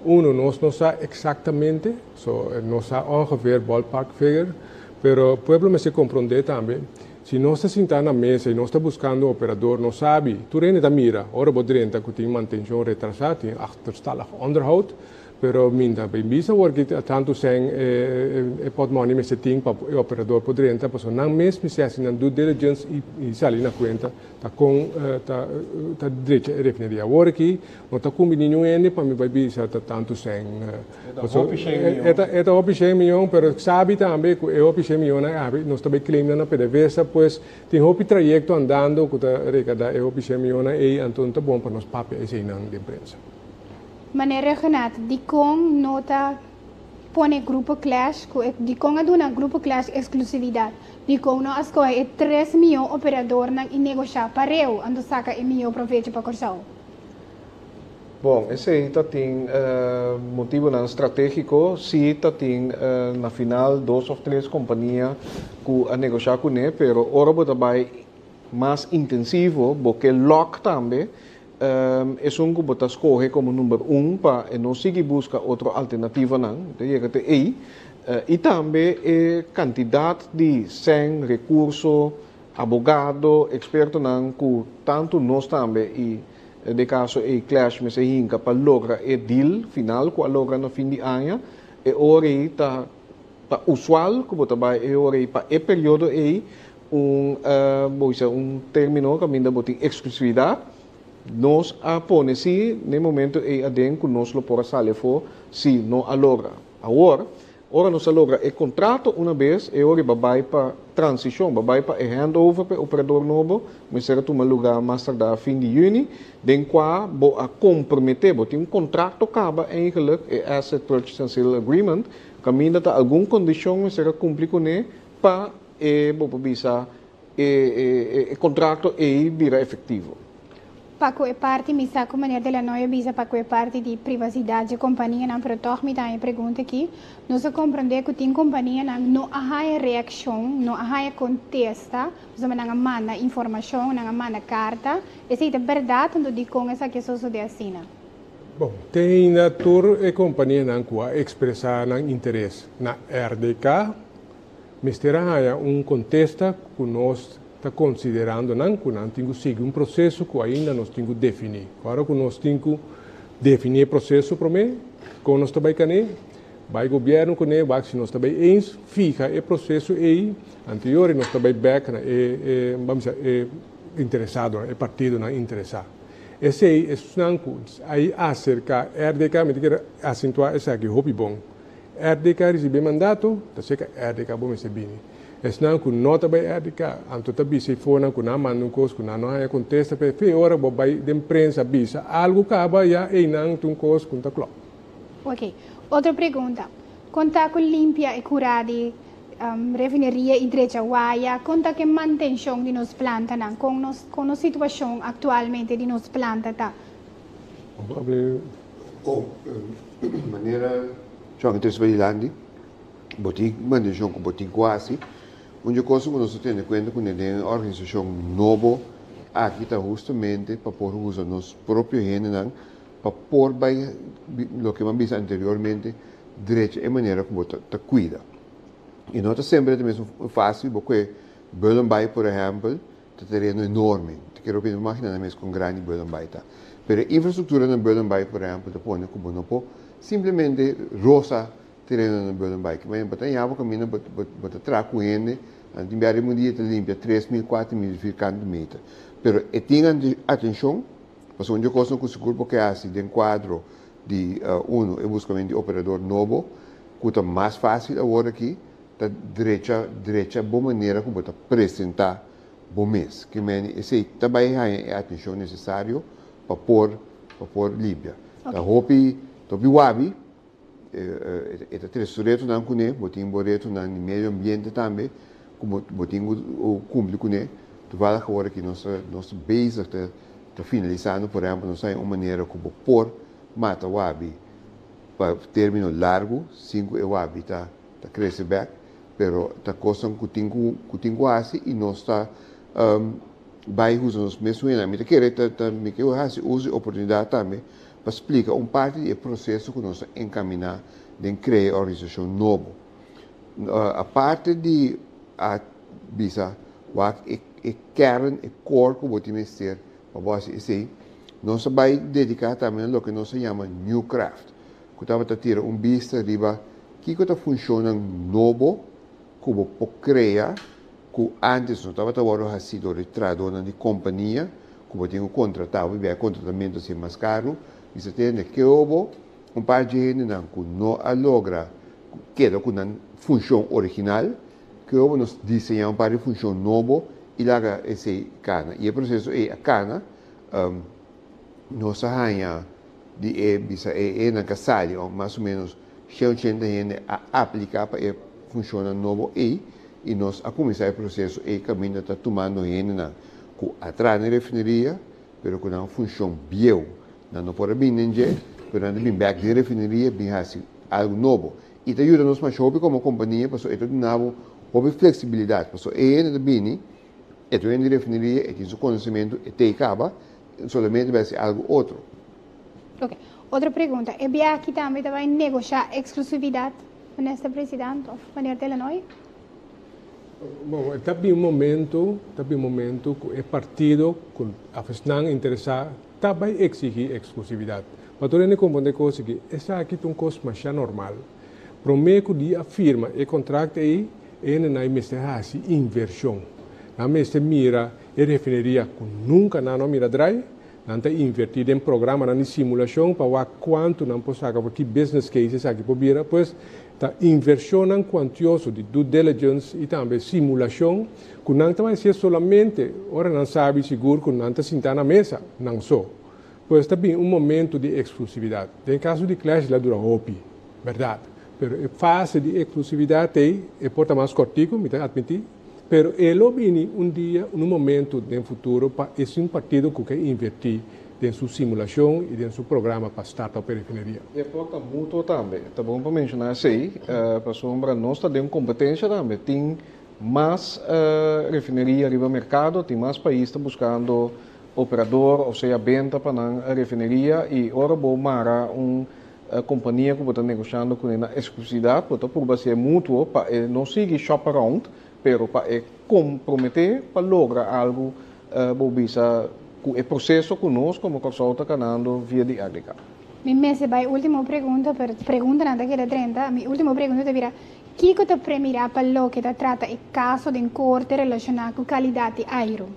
Uno, nos no sa eksaktamente, so nos sa ongeveer ballpark figure, pero pueblo mester komprondé tambe, si nos ta sintá na mesa i nos ta buskando un operador, nos sabi, tur hende ta mira, ora bo drenta ku tin mantenshon retrasá, tin achterstallig onderhoud, Pero mi ta bin bisa awor ki tantu sèn e pòtmòni mester tin pa e operador por drenta, pasobra nan mes mester hasi nan due diligence i sali na kuenta ta kon ta ta drecha e refineria. Awor aki no ta kumbi niun hende pa mi bai bisa ta tantu sèn. E ta e ta hopi shen miyon, pero sabi tambe ku e hopi shen miyonnan abi nos ta bai claim nan na PDVSA, pues tin hopi trayekto andando ku ta rekadá e hopi shen miyonnan ei, anto no ta bon pa nos papia eseinan den prensa. Meneer Rhuggenaath, dikon no ta pone Grupo Klesch ku e dikon a duna Grupo Klesch eksklusividat? Dikon no a skohe e tres mihó operadornan i negoshá pareu anto saka e mihó provecho pa Kòrsou? Bon, esei ta tin motibunan stratégiko. Sí ta tin na final dos òf tres kompania ku a negoshá kuné, pero ora bo ta bai mas intensivo, bo ke lòk tambe Esun ku bo ta skohe komo number un pa e no sigui buska otro alternativanan, ta yega te ei. I tambe e kantidat di sèn, rekurso, abogado, ekspertonan ku tantu nos tambe i den kaso ei Klesch mester hinka pa logra e deal final ku a logra na fin di aña, e ora ei ta ta usual ku bo ta bai e ora ei pa e periodo ei Un, bo bisa un término kaminda bo tin eksklusividat. Nos a pone si n'e momento ei aden ku nos lo por a sali afó si no a logra. Awor, ora nos a logra e kontrato una bes, e ora ei ba bai pa transishon, ba bai pa e handover pa e operador nobo, mester a tuma lugá mas tardá fin di yüni, den kua bo a komprometé, bo tin un kontrakto kaba eigenlijk, e Asset Purchase and Sale Agreement, kaminda ta algun kondishon mester a kumpli kuné pa E bo por bisa e e contracto ei bira efectivo. Pa cu e parti, mi sa cu meneer De La Noy a bisa pa cu e parti di privacidad dje companianan, pero toch mi ta haña e pregunta aki. Nos a comprende cu tin companianan no a haña reaccion, no a haña contesta, pasobra nan a manda informacion, nan a manda carta. Esey ta berdad? Anto dicon esaki a sosode asina? Bon, te ainda tur e companianan cu a expresa nan interes na RDK, Mester a haña un kontesta ku nos ta konsiderando nan ku nan tin ku sigui un proseso ku ainda nos tin ku definí. Ora ku nos tin ku definí e proseso promé, kon nos ta bai kané, bai gobièrnu kuné, wak si nos ta bai eens, fiha e proseso ei, anterior i nos ta bai bèk na e e bam bisa e interesadonan, e partidonan interesá. Esei esnan ku a aserká RDK, mi ta kere asentuá esaki hopi bon. RDK ricibi e mandato, ta seca RDK bo mester bini. Esnan cu no ta bay RDK, anto ta bisa e fonan cu nan manda un cos cu nan no haya contesta pe fe ora bo bay den prensa bisa algo caba ya eynan ta un cos cu no ta klop. Ok, otro pregunta. Con ta cu limpia e cura di refineria y drecha waya? Con ta cu e mantencion di nos plantanan? Con nos con nos situacion actualmente di nos planta ta? Oh, manera John a trese dilanti, bo tin mantenshon ku bo tin ku hasi. Un di e kosnan ku nos ta tene kuenta kuné den e organisashon nobo aki ta hustamente pa por usa nos propio hendenan pa por bai loke mi a bisa anteriormente, drecha e manera ku bo ta kuida. I no ta semper e ta mesun fásil bo kue Bullenbaai por ehèmpel, Ta tereno enorme. Ta kere hopi imagina nan mes kon grandi Bullenbaai ta. Pero e infrastruktura na Bullenbaai, por ehempel, ta pone ku bo no por simplemente rosa tereno na Bullenbaai. Ke manera bo ta haña bo kaminda bo bo ta traha ku hende, anto tin bia riba un dia ta limpia 3000, 4000 vierkante meter. Pero e tin atenshon, pasobra un di e kosnan ku sigur bo ke hasi den kuadro di uno e buskamentu di operador nobo, ku ta mas fásil awor aki, Ta drecha drecha bo manera ku bo ta presentá bo mes. Ke men esei ta bai haña e atenshon nesesario pa por pa por limpia. Ta hopi ta hopi wabi, e ta trese su retonan kuné, bo tin bo retonan di medio ambiente tambe ku bo bo tin ku kumpli kuné. Toevallig awor aki nos ta nos ta bezig ta ta finalisando, por ehèmpel nos ta haña un manera ku bo por mata wabi pa término largu sin ku e wabi ta ta krese bèk, pero ta kosnan ku tin ku ku tin ku hasi i nos ta bai usa nos mes huenan. Mi ta kere ta ta mi ke hasi uso di oportunidat tambe pa splika un parti di e proseso ku nos ta enkaminá den krea e organisashon nobo. Aparte di a bisa wak e e kern, e core ku bo tin mester pa bo hasi esei, nos a bai dediká tambe na loke nos a yama New Craft, ku tabata tira un bista riba kiko ta funshonnan nobo ku bo por krea ku antes no tabata wòrdu hasí dor di trahadónan di kompania ku bo tin ku kontratá, hopi bia e kontratamentu a ser mas karu, mi sa tende ke obo un par dje hendenan ku no a logra keda ku nan funshon original, ke obo nos diseñá un par di funshon nobo i laga esei kana. I e proseso ei a kana, nos a haña di e bisa e hendenan ku a sali, mas o ménos 180 hende a apliká pa e funshonnan nobo ei i nos a kuminsá e proseso ei kaminda ta tumando hendenan ku a traha na e refineria pero ku nan funshon bieu. Nan no por a bini den dje pero nan ta bin bèk den e refineria bin hasi algu nobo. I ta yuda nos masha hopi komo kompania pasobra e ta duna bo hopi fleksibilidat pasobra e hende ta bini e ta hende di refineria e tin su konosementu e t'ei kaba solamente bai hasi algu otro. Ok. Otro pregunta. E bia aki tambe ta bai negoshá eksklusividat, Minister President òf Meneer Delanoy? Bon, e ta bin un momento, ta bin un momento ku e partido ku afesnan interesá ta bai eksigí eksklusividat. Pa tur hende komprondé kos aki, esaki ta un kos masha normal. Promé ku di a firma e kontrakt ei, e hendenan ei mester hasi invershon. Nan mester mira e refineria ku nunka nan no a mira drai, Nan ta invertí den programanan di simulashon pa wak kuantu nan por saka for ki business case esaki por bira. Pues ta invershonnan kuantioso di due diligence i tambe simulashon ku nan ta bai hasié solamente ora nan sabi sigur ku nan ta sintá na mesa nan so. Pues ta bin un momento di eksklusividat. Den kaso di Clash el a dura hopi, bèrdat. Pero e fase di eksklusividat ei e por ta mas kòrtiku, mi ta atmití. Pero e lo bini un dia, un momento den futuro pa esun partido cu ke inverti den su simulacion y den su programa pa start up e refineria. E por ta mutuo tambe. Ta bon pa menciona esey, pasobra nos ta den un competencia tambe. Tin mas refineria riba mercado, tin mas pais ta buscando operador of sea benta pa nan refineria y ora bo mara un compania cu bo ta negoshando cune na exclusividad, bo ta purba hacié mutuo pa e no sigui shop around, pero pa e compromete pa logra algo, bo bisa cu e proceso cu nos como Corsou ta canando via di RDK. Mi mester bai ultimo pregunta, pero preguntanan ta keda 30. Mi ultimo pregunta ta bira, Kiko ta premira pa loke ta trata e caso den corte relaciona cu calidad di airo?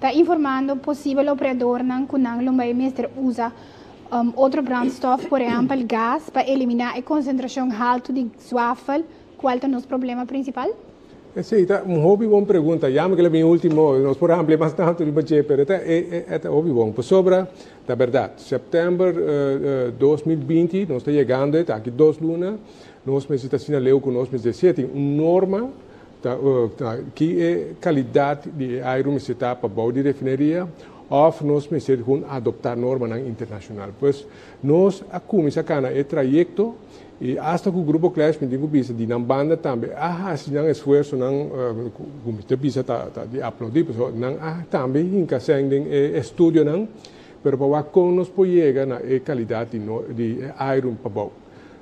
Ta informando posibel operadornan cu nan lo bai mester usa otro brandstof, por ehempel gas, pa eliminá e konsentrashon haltu di zwafel, kual ta nos problema prinsipal? Esei ta un hopi bon pregunta. Yama ku el a bin último, nos por amplia mas tantu riba dje, pero e ta e ta hopi bon. Pasobra ta bèrdat, sèptèmber 2020 nos ta yegando, e ta aki 2 luna, nos mester ta asina leu ku nos mester ser. Tin un norma ta ki e kalidat di e airu mester ta pa bou di refineria, òf nos mester gewoon adoptá normanan internashonal. Pues nos a kuminsá kana e trayekto i asta ku Grupo Klesch, mi tin ku bisa di nan banda tambe a hasi nan esfuersonan ku mi ta bisa ta di aplaudí, pasobra nan a tambe hinka sèn den e estudionan, pero pa wak kon nos por yega na e kalidat di e airu pa bou.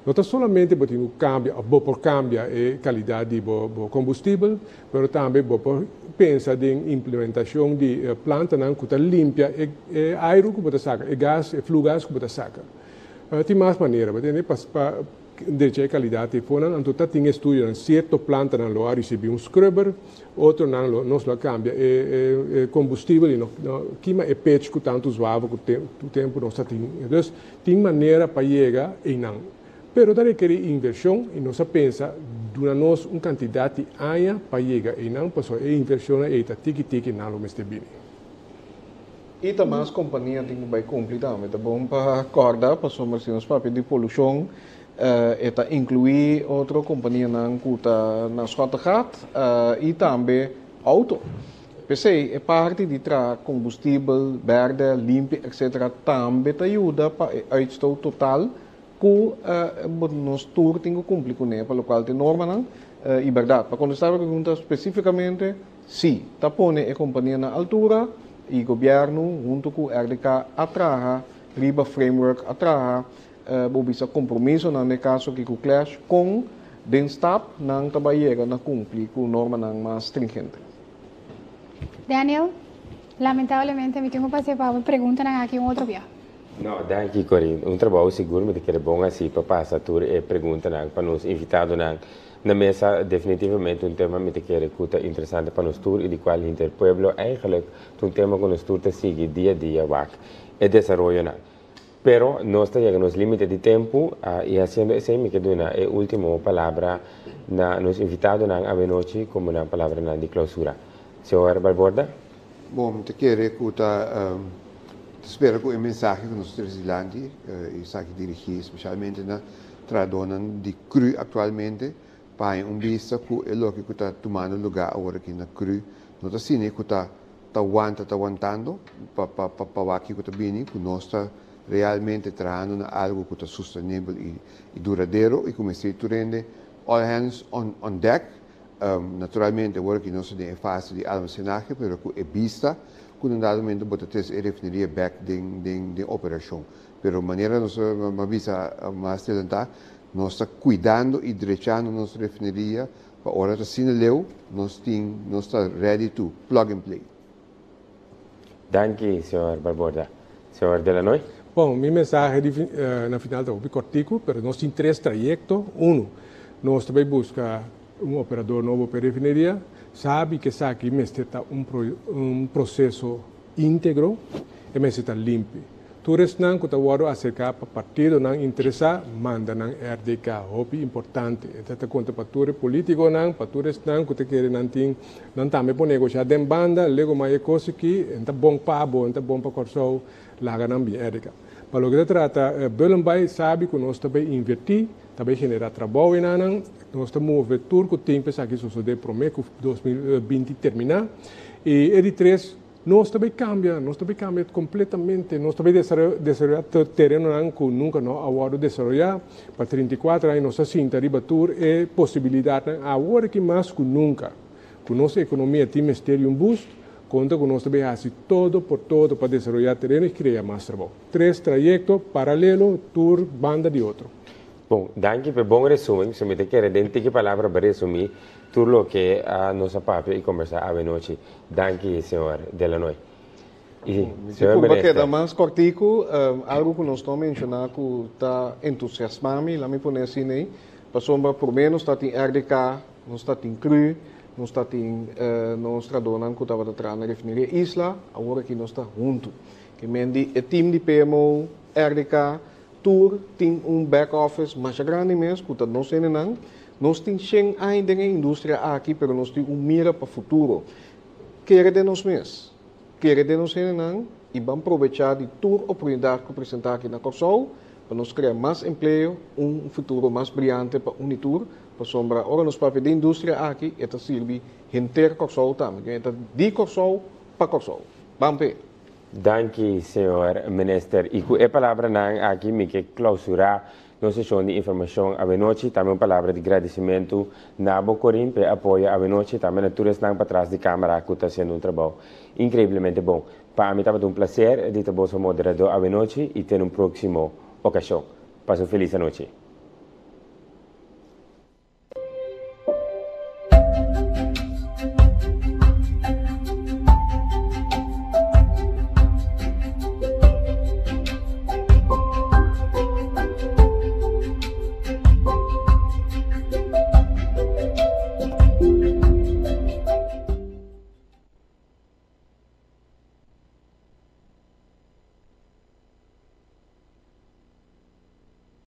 No ta solamente bo tin ku kambia òf bo por kambia e kalidat di bo kombustibel, pero tambe bo por pensa den implementashon di plantanan ku ta limpia e airu ku bo ta saka, e gas, e flugas ku bo ta saka. Tin mas manera, bo tende, pa drecha e kalidat di fonan, anto ta tin estudionan, sierto plantanan lo a risibí un scrubber, otronan lo nos lo a kambia e kombustibel i no kima e pech ku tantu zwavel ku tempu nos ta tin. Dus tin manera pa yega einan. Pero ta rekerí invershon i nos a pensa Duna nos un kantidat di aña pa yega einan, pasobra e invershonnan ei ta tiki tiki nan lo mester bini. I ta mas kompania tin ku bai kumpli tambe. Ta bon pa kòrda pasobra si nos papia di polushon e ta inkluí otro kompanianan ku ta na Schottegat i tambe outo. P'esei e parti di traha kombustibel bèrdè, limpi etc. Tambe ta yuda pa e uitstoot total ku nos tur tin ku kumpli kuné pa lokual ta e normanan. I bèrdat, pa kontestá bo pregunta spesífikamente, sí, ta pone e kompania na altura i gobièrnu huntu ku RDK a traha riba framework, a traha bo bisa kompromisonan den e kaso aki ku Clash kon den stap nan ta bai yega na kumpli ku normanan mas stringente. Daniel, lamentablemente mi tin ku pas'é pa bo preguntanan aki un otro bia. No, danki Corinne. Un trabou sigur mi ta kere bon hasi pa pasa tur e preguntanan pa nos invitadonan na mesa. Definitivamente un tema mi ta kere ku ta interesante pa nos tur i di kual hinter pueblo eigenlijk ta un tema ku nos tur ta sigui dia dia wak e desaroyonan. Pero nos ta yega nos limite di tempu i hasiendo esei mi ke duna e ultimo palabra na nos invitadonan awenochi komo nan palabranan di klousura. Señor Balborda. Bon, mi ta kere ku ta spera ku e mensahe ku nos trese dilanti, esaki dirigí spesialmente na trahadónan di cru aktualmente, pa haña un bista ku e loke ku ta tumando lugá awor aki na cru no ta asina ku ta ta wanta ta wantando pa pa pa wak kiko ta bini, ku nos ta realmente trahando na algu ku ta sustenibel i duradero i ku mester tur hende all hands on on deck. Naturalmente awor aki nos ta den e fase di almacenahe pero ku e bista ku na un dado momento bo ta trese e refineria bek den den den operashon. Pero manera nos a bisa mas adelantá nos ta kuidando i drechando nos refineria pa ora ta asina leu nos tin nos ta ready to plug and play. Danki señor Barborda. Señor Delanoy. Bon, mi mensahe di na final ta hopi kòrtiku, pero nos tin tres trayekto. Unu, nos ta bai buska un operador nobo pa e refineria. Sabi ku esaki mester ta un un proseso íntegro, e mester ta limpi. Tur esnan ku ta wòrdu aserká pa partidonan interesá, manda nan RDK. Hopi importante. E ta konta pa tur e polítikonan, pa tur esnan ku ta kere nan tin, nan tambe por negoshá den banda, lego mai e kos aki, e ta bon pa bo, e ta bon pa Kòrsou, laga nan bin RDK. Pa loke ta trata Bullenbaai, sabi ku nos ta bai invertí, ta bai generá trabou enanan, nos ta move tur ku tin pa esaki sosodé promé ku 2020 terminá. I e di tres, Nos ta bay cambia, nos ta bay cambia completamente, nos ta bay desaroya terenonan cu nunca no a wordo desaroya. Pa 34 aña nos a sinta riba tur e posibilidadnan, awor aki mas cu nunca, cu nos economia tin mester di un boost, conta cu nos ta bay haci todo por todo pa desaroya tereno y crea mas trabou. Tres trayecto paralelo tur banda di otro. Bon, danki p'e bon resumen. So mi ta kere den tiki palabra pa resumi tur loke nos a papia i kombersá awenochi. Danki, señor Delanoy. I, señor Minister. Pa keda mas kòrtiku, algu ku nos no a menshoná ku ta entusiasmá mi, laat mi pone asina ei, pasobra promé nos ta tin RDK, nos ta tin cru, nos ta tin nos trahadónan ku tabata traha na Refineria Isla, awor aki nos ta huntu. Ke men di e tim di PMO, RDK, Tur tin un back office masha grandi mes ku ta nos hendenan. Nos tin shen aña den e industria aki pero nos tin un mira pa futuro. Kere den nos mes, kere den nos hendenan i ban probechá di tur oportunidat ku presentá aki na Kòrsou pa nos krea mas empleo, un futuro mas briante pa un i tur, pasobra ora nos papia den industria aki e ta sirbi henter Kòrsou tambe, e ta di Kòrsou pa Kòrsou. Ban p'e! Danki, señor Minister. I ku e palabranan aki mi ke klausurá nos seshon di informashon awenochi. Tambe un palabra di gradisimentu na bo, Corinne, pa e apoyo awenochi. Tambe na tur esnan patras di kamera ku ta hasiendo un trabou inkreiblemente bon. Pa ami tabata un plaser di ta boso moderadó awenochi i te na un próksimo okashon. Pasa un felis anochi.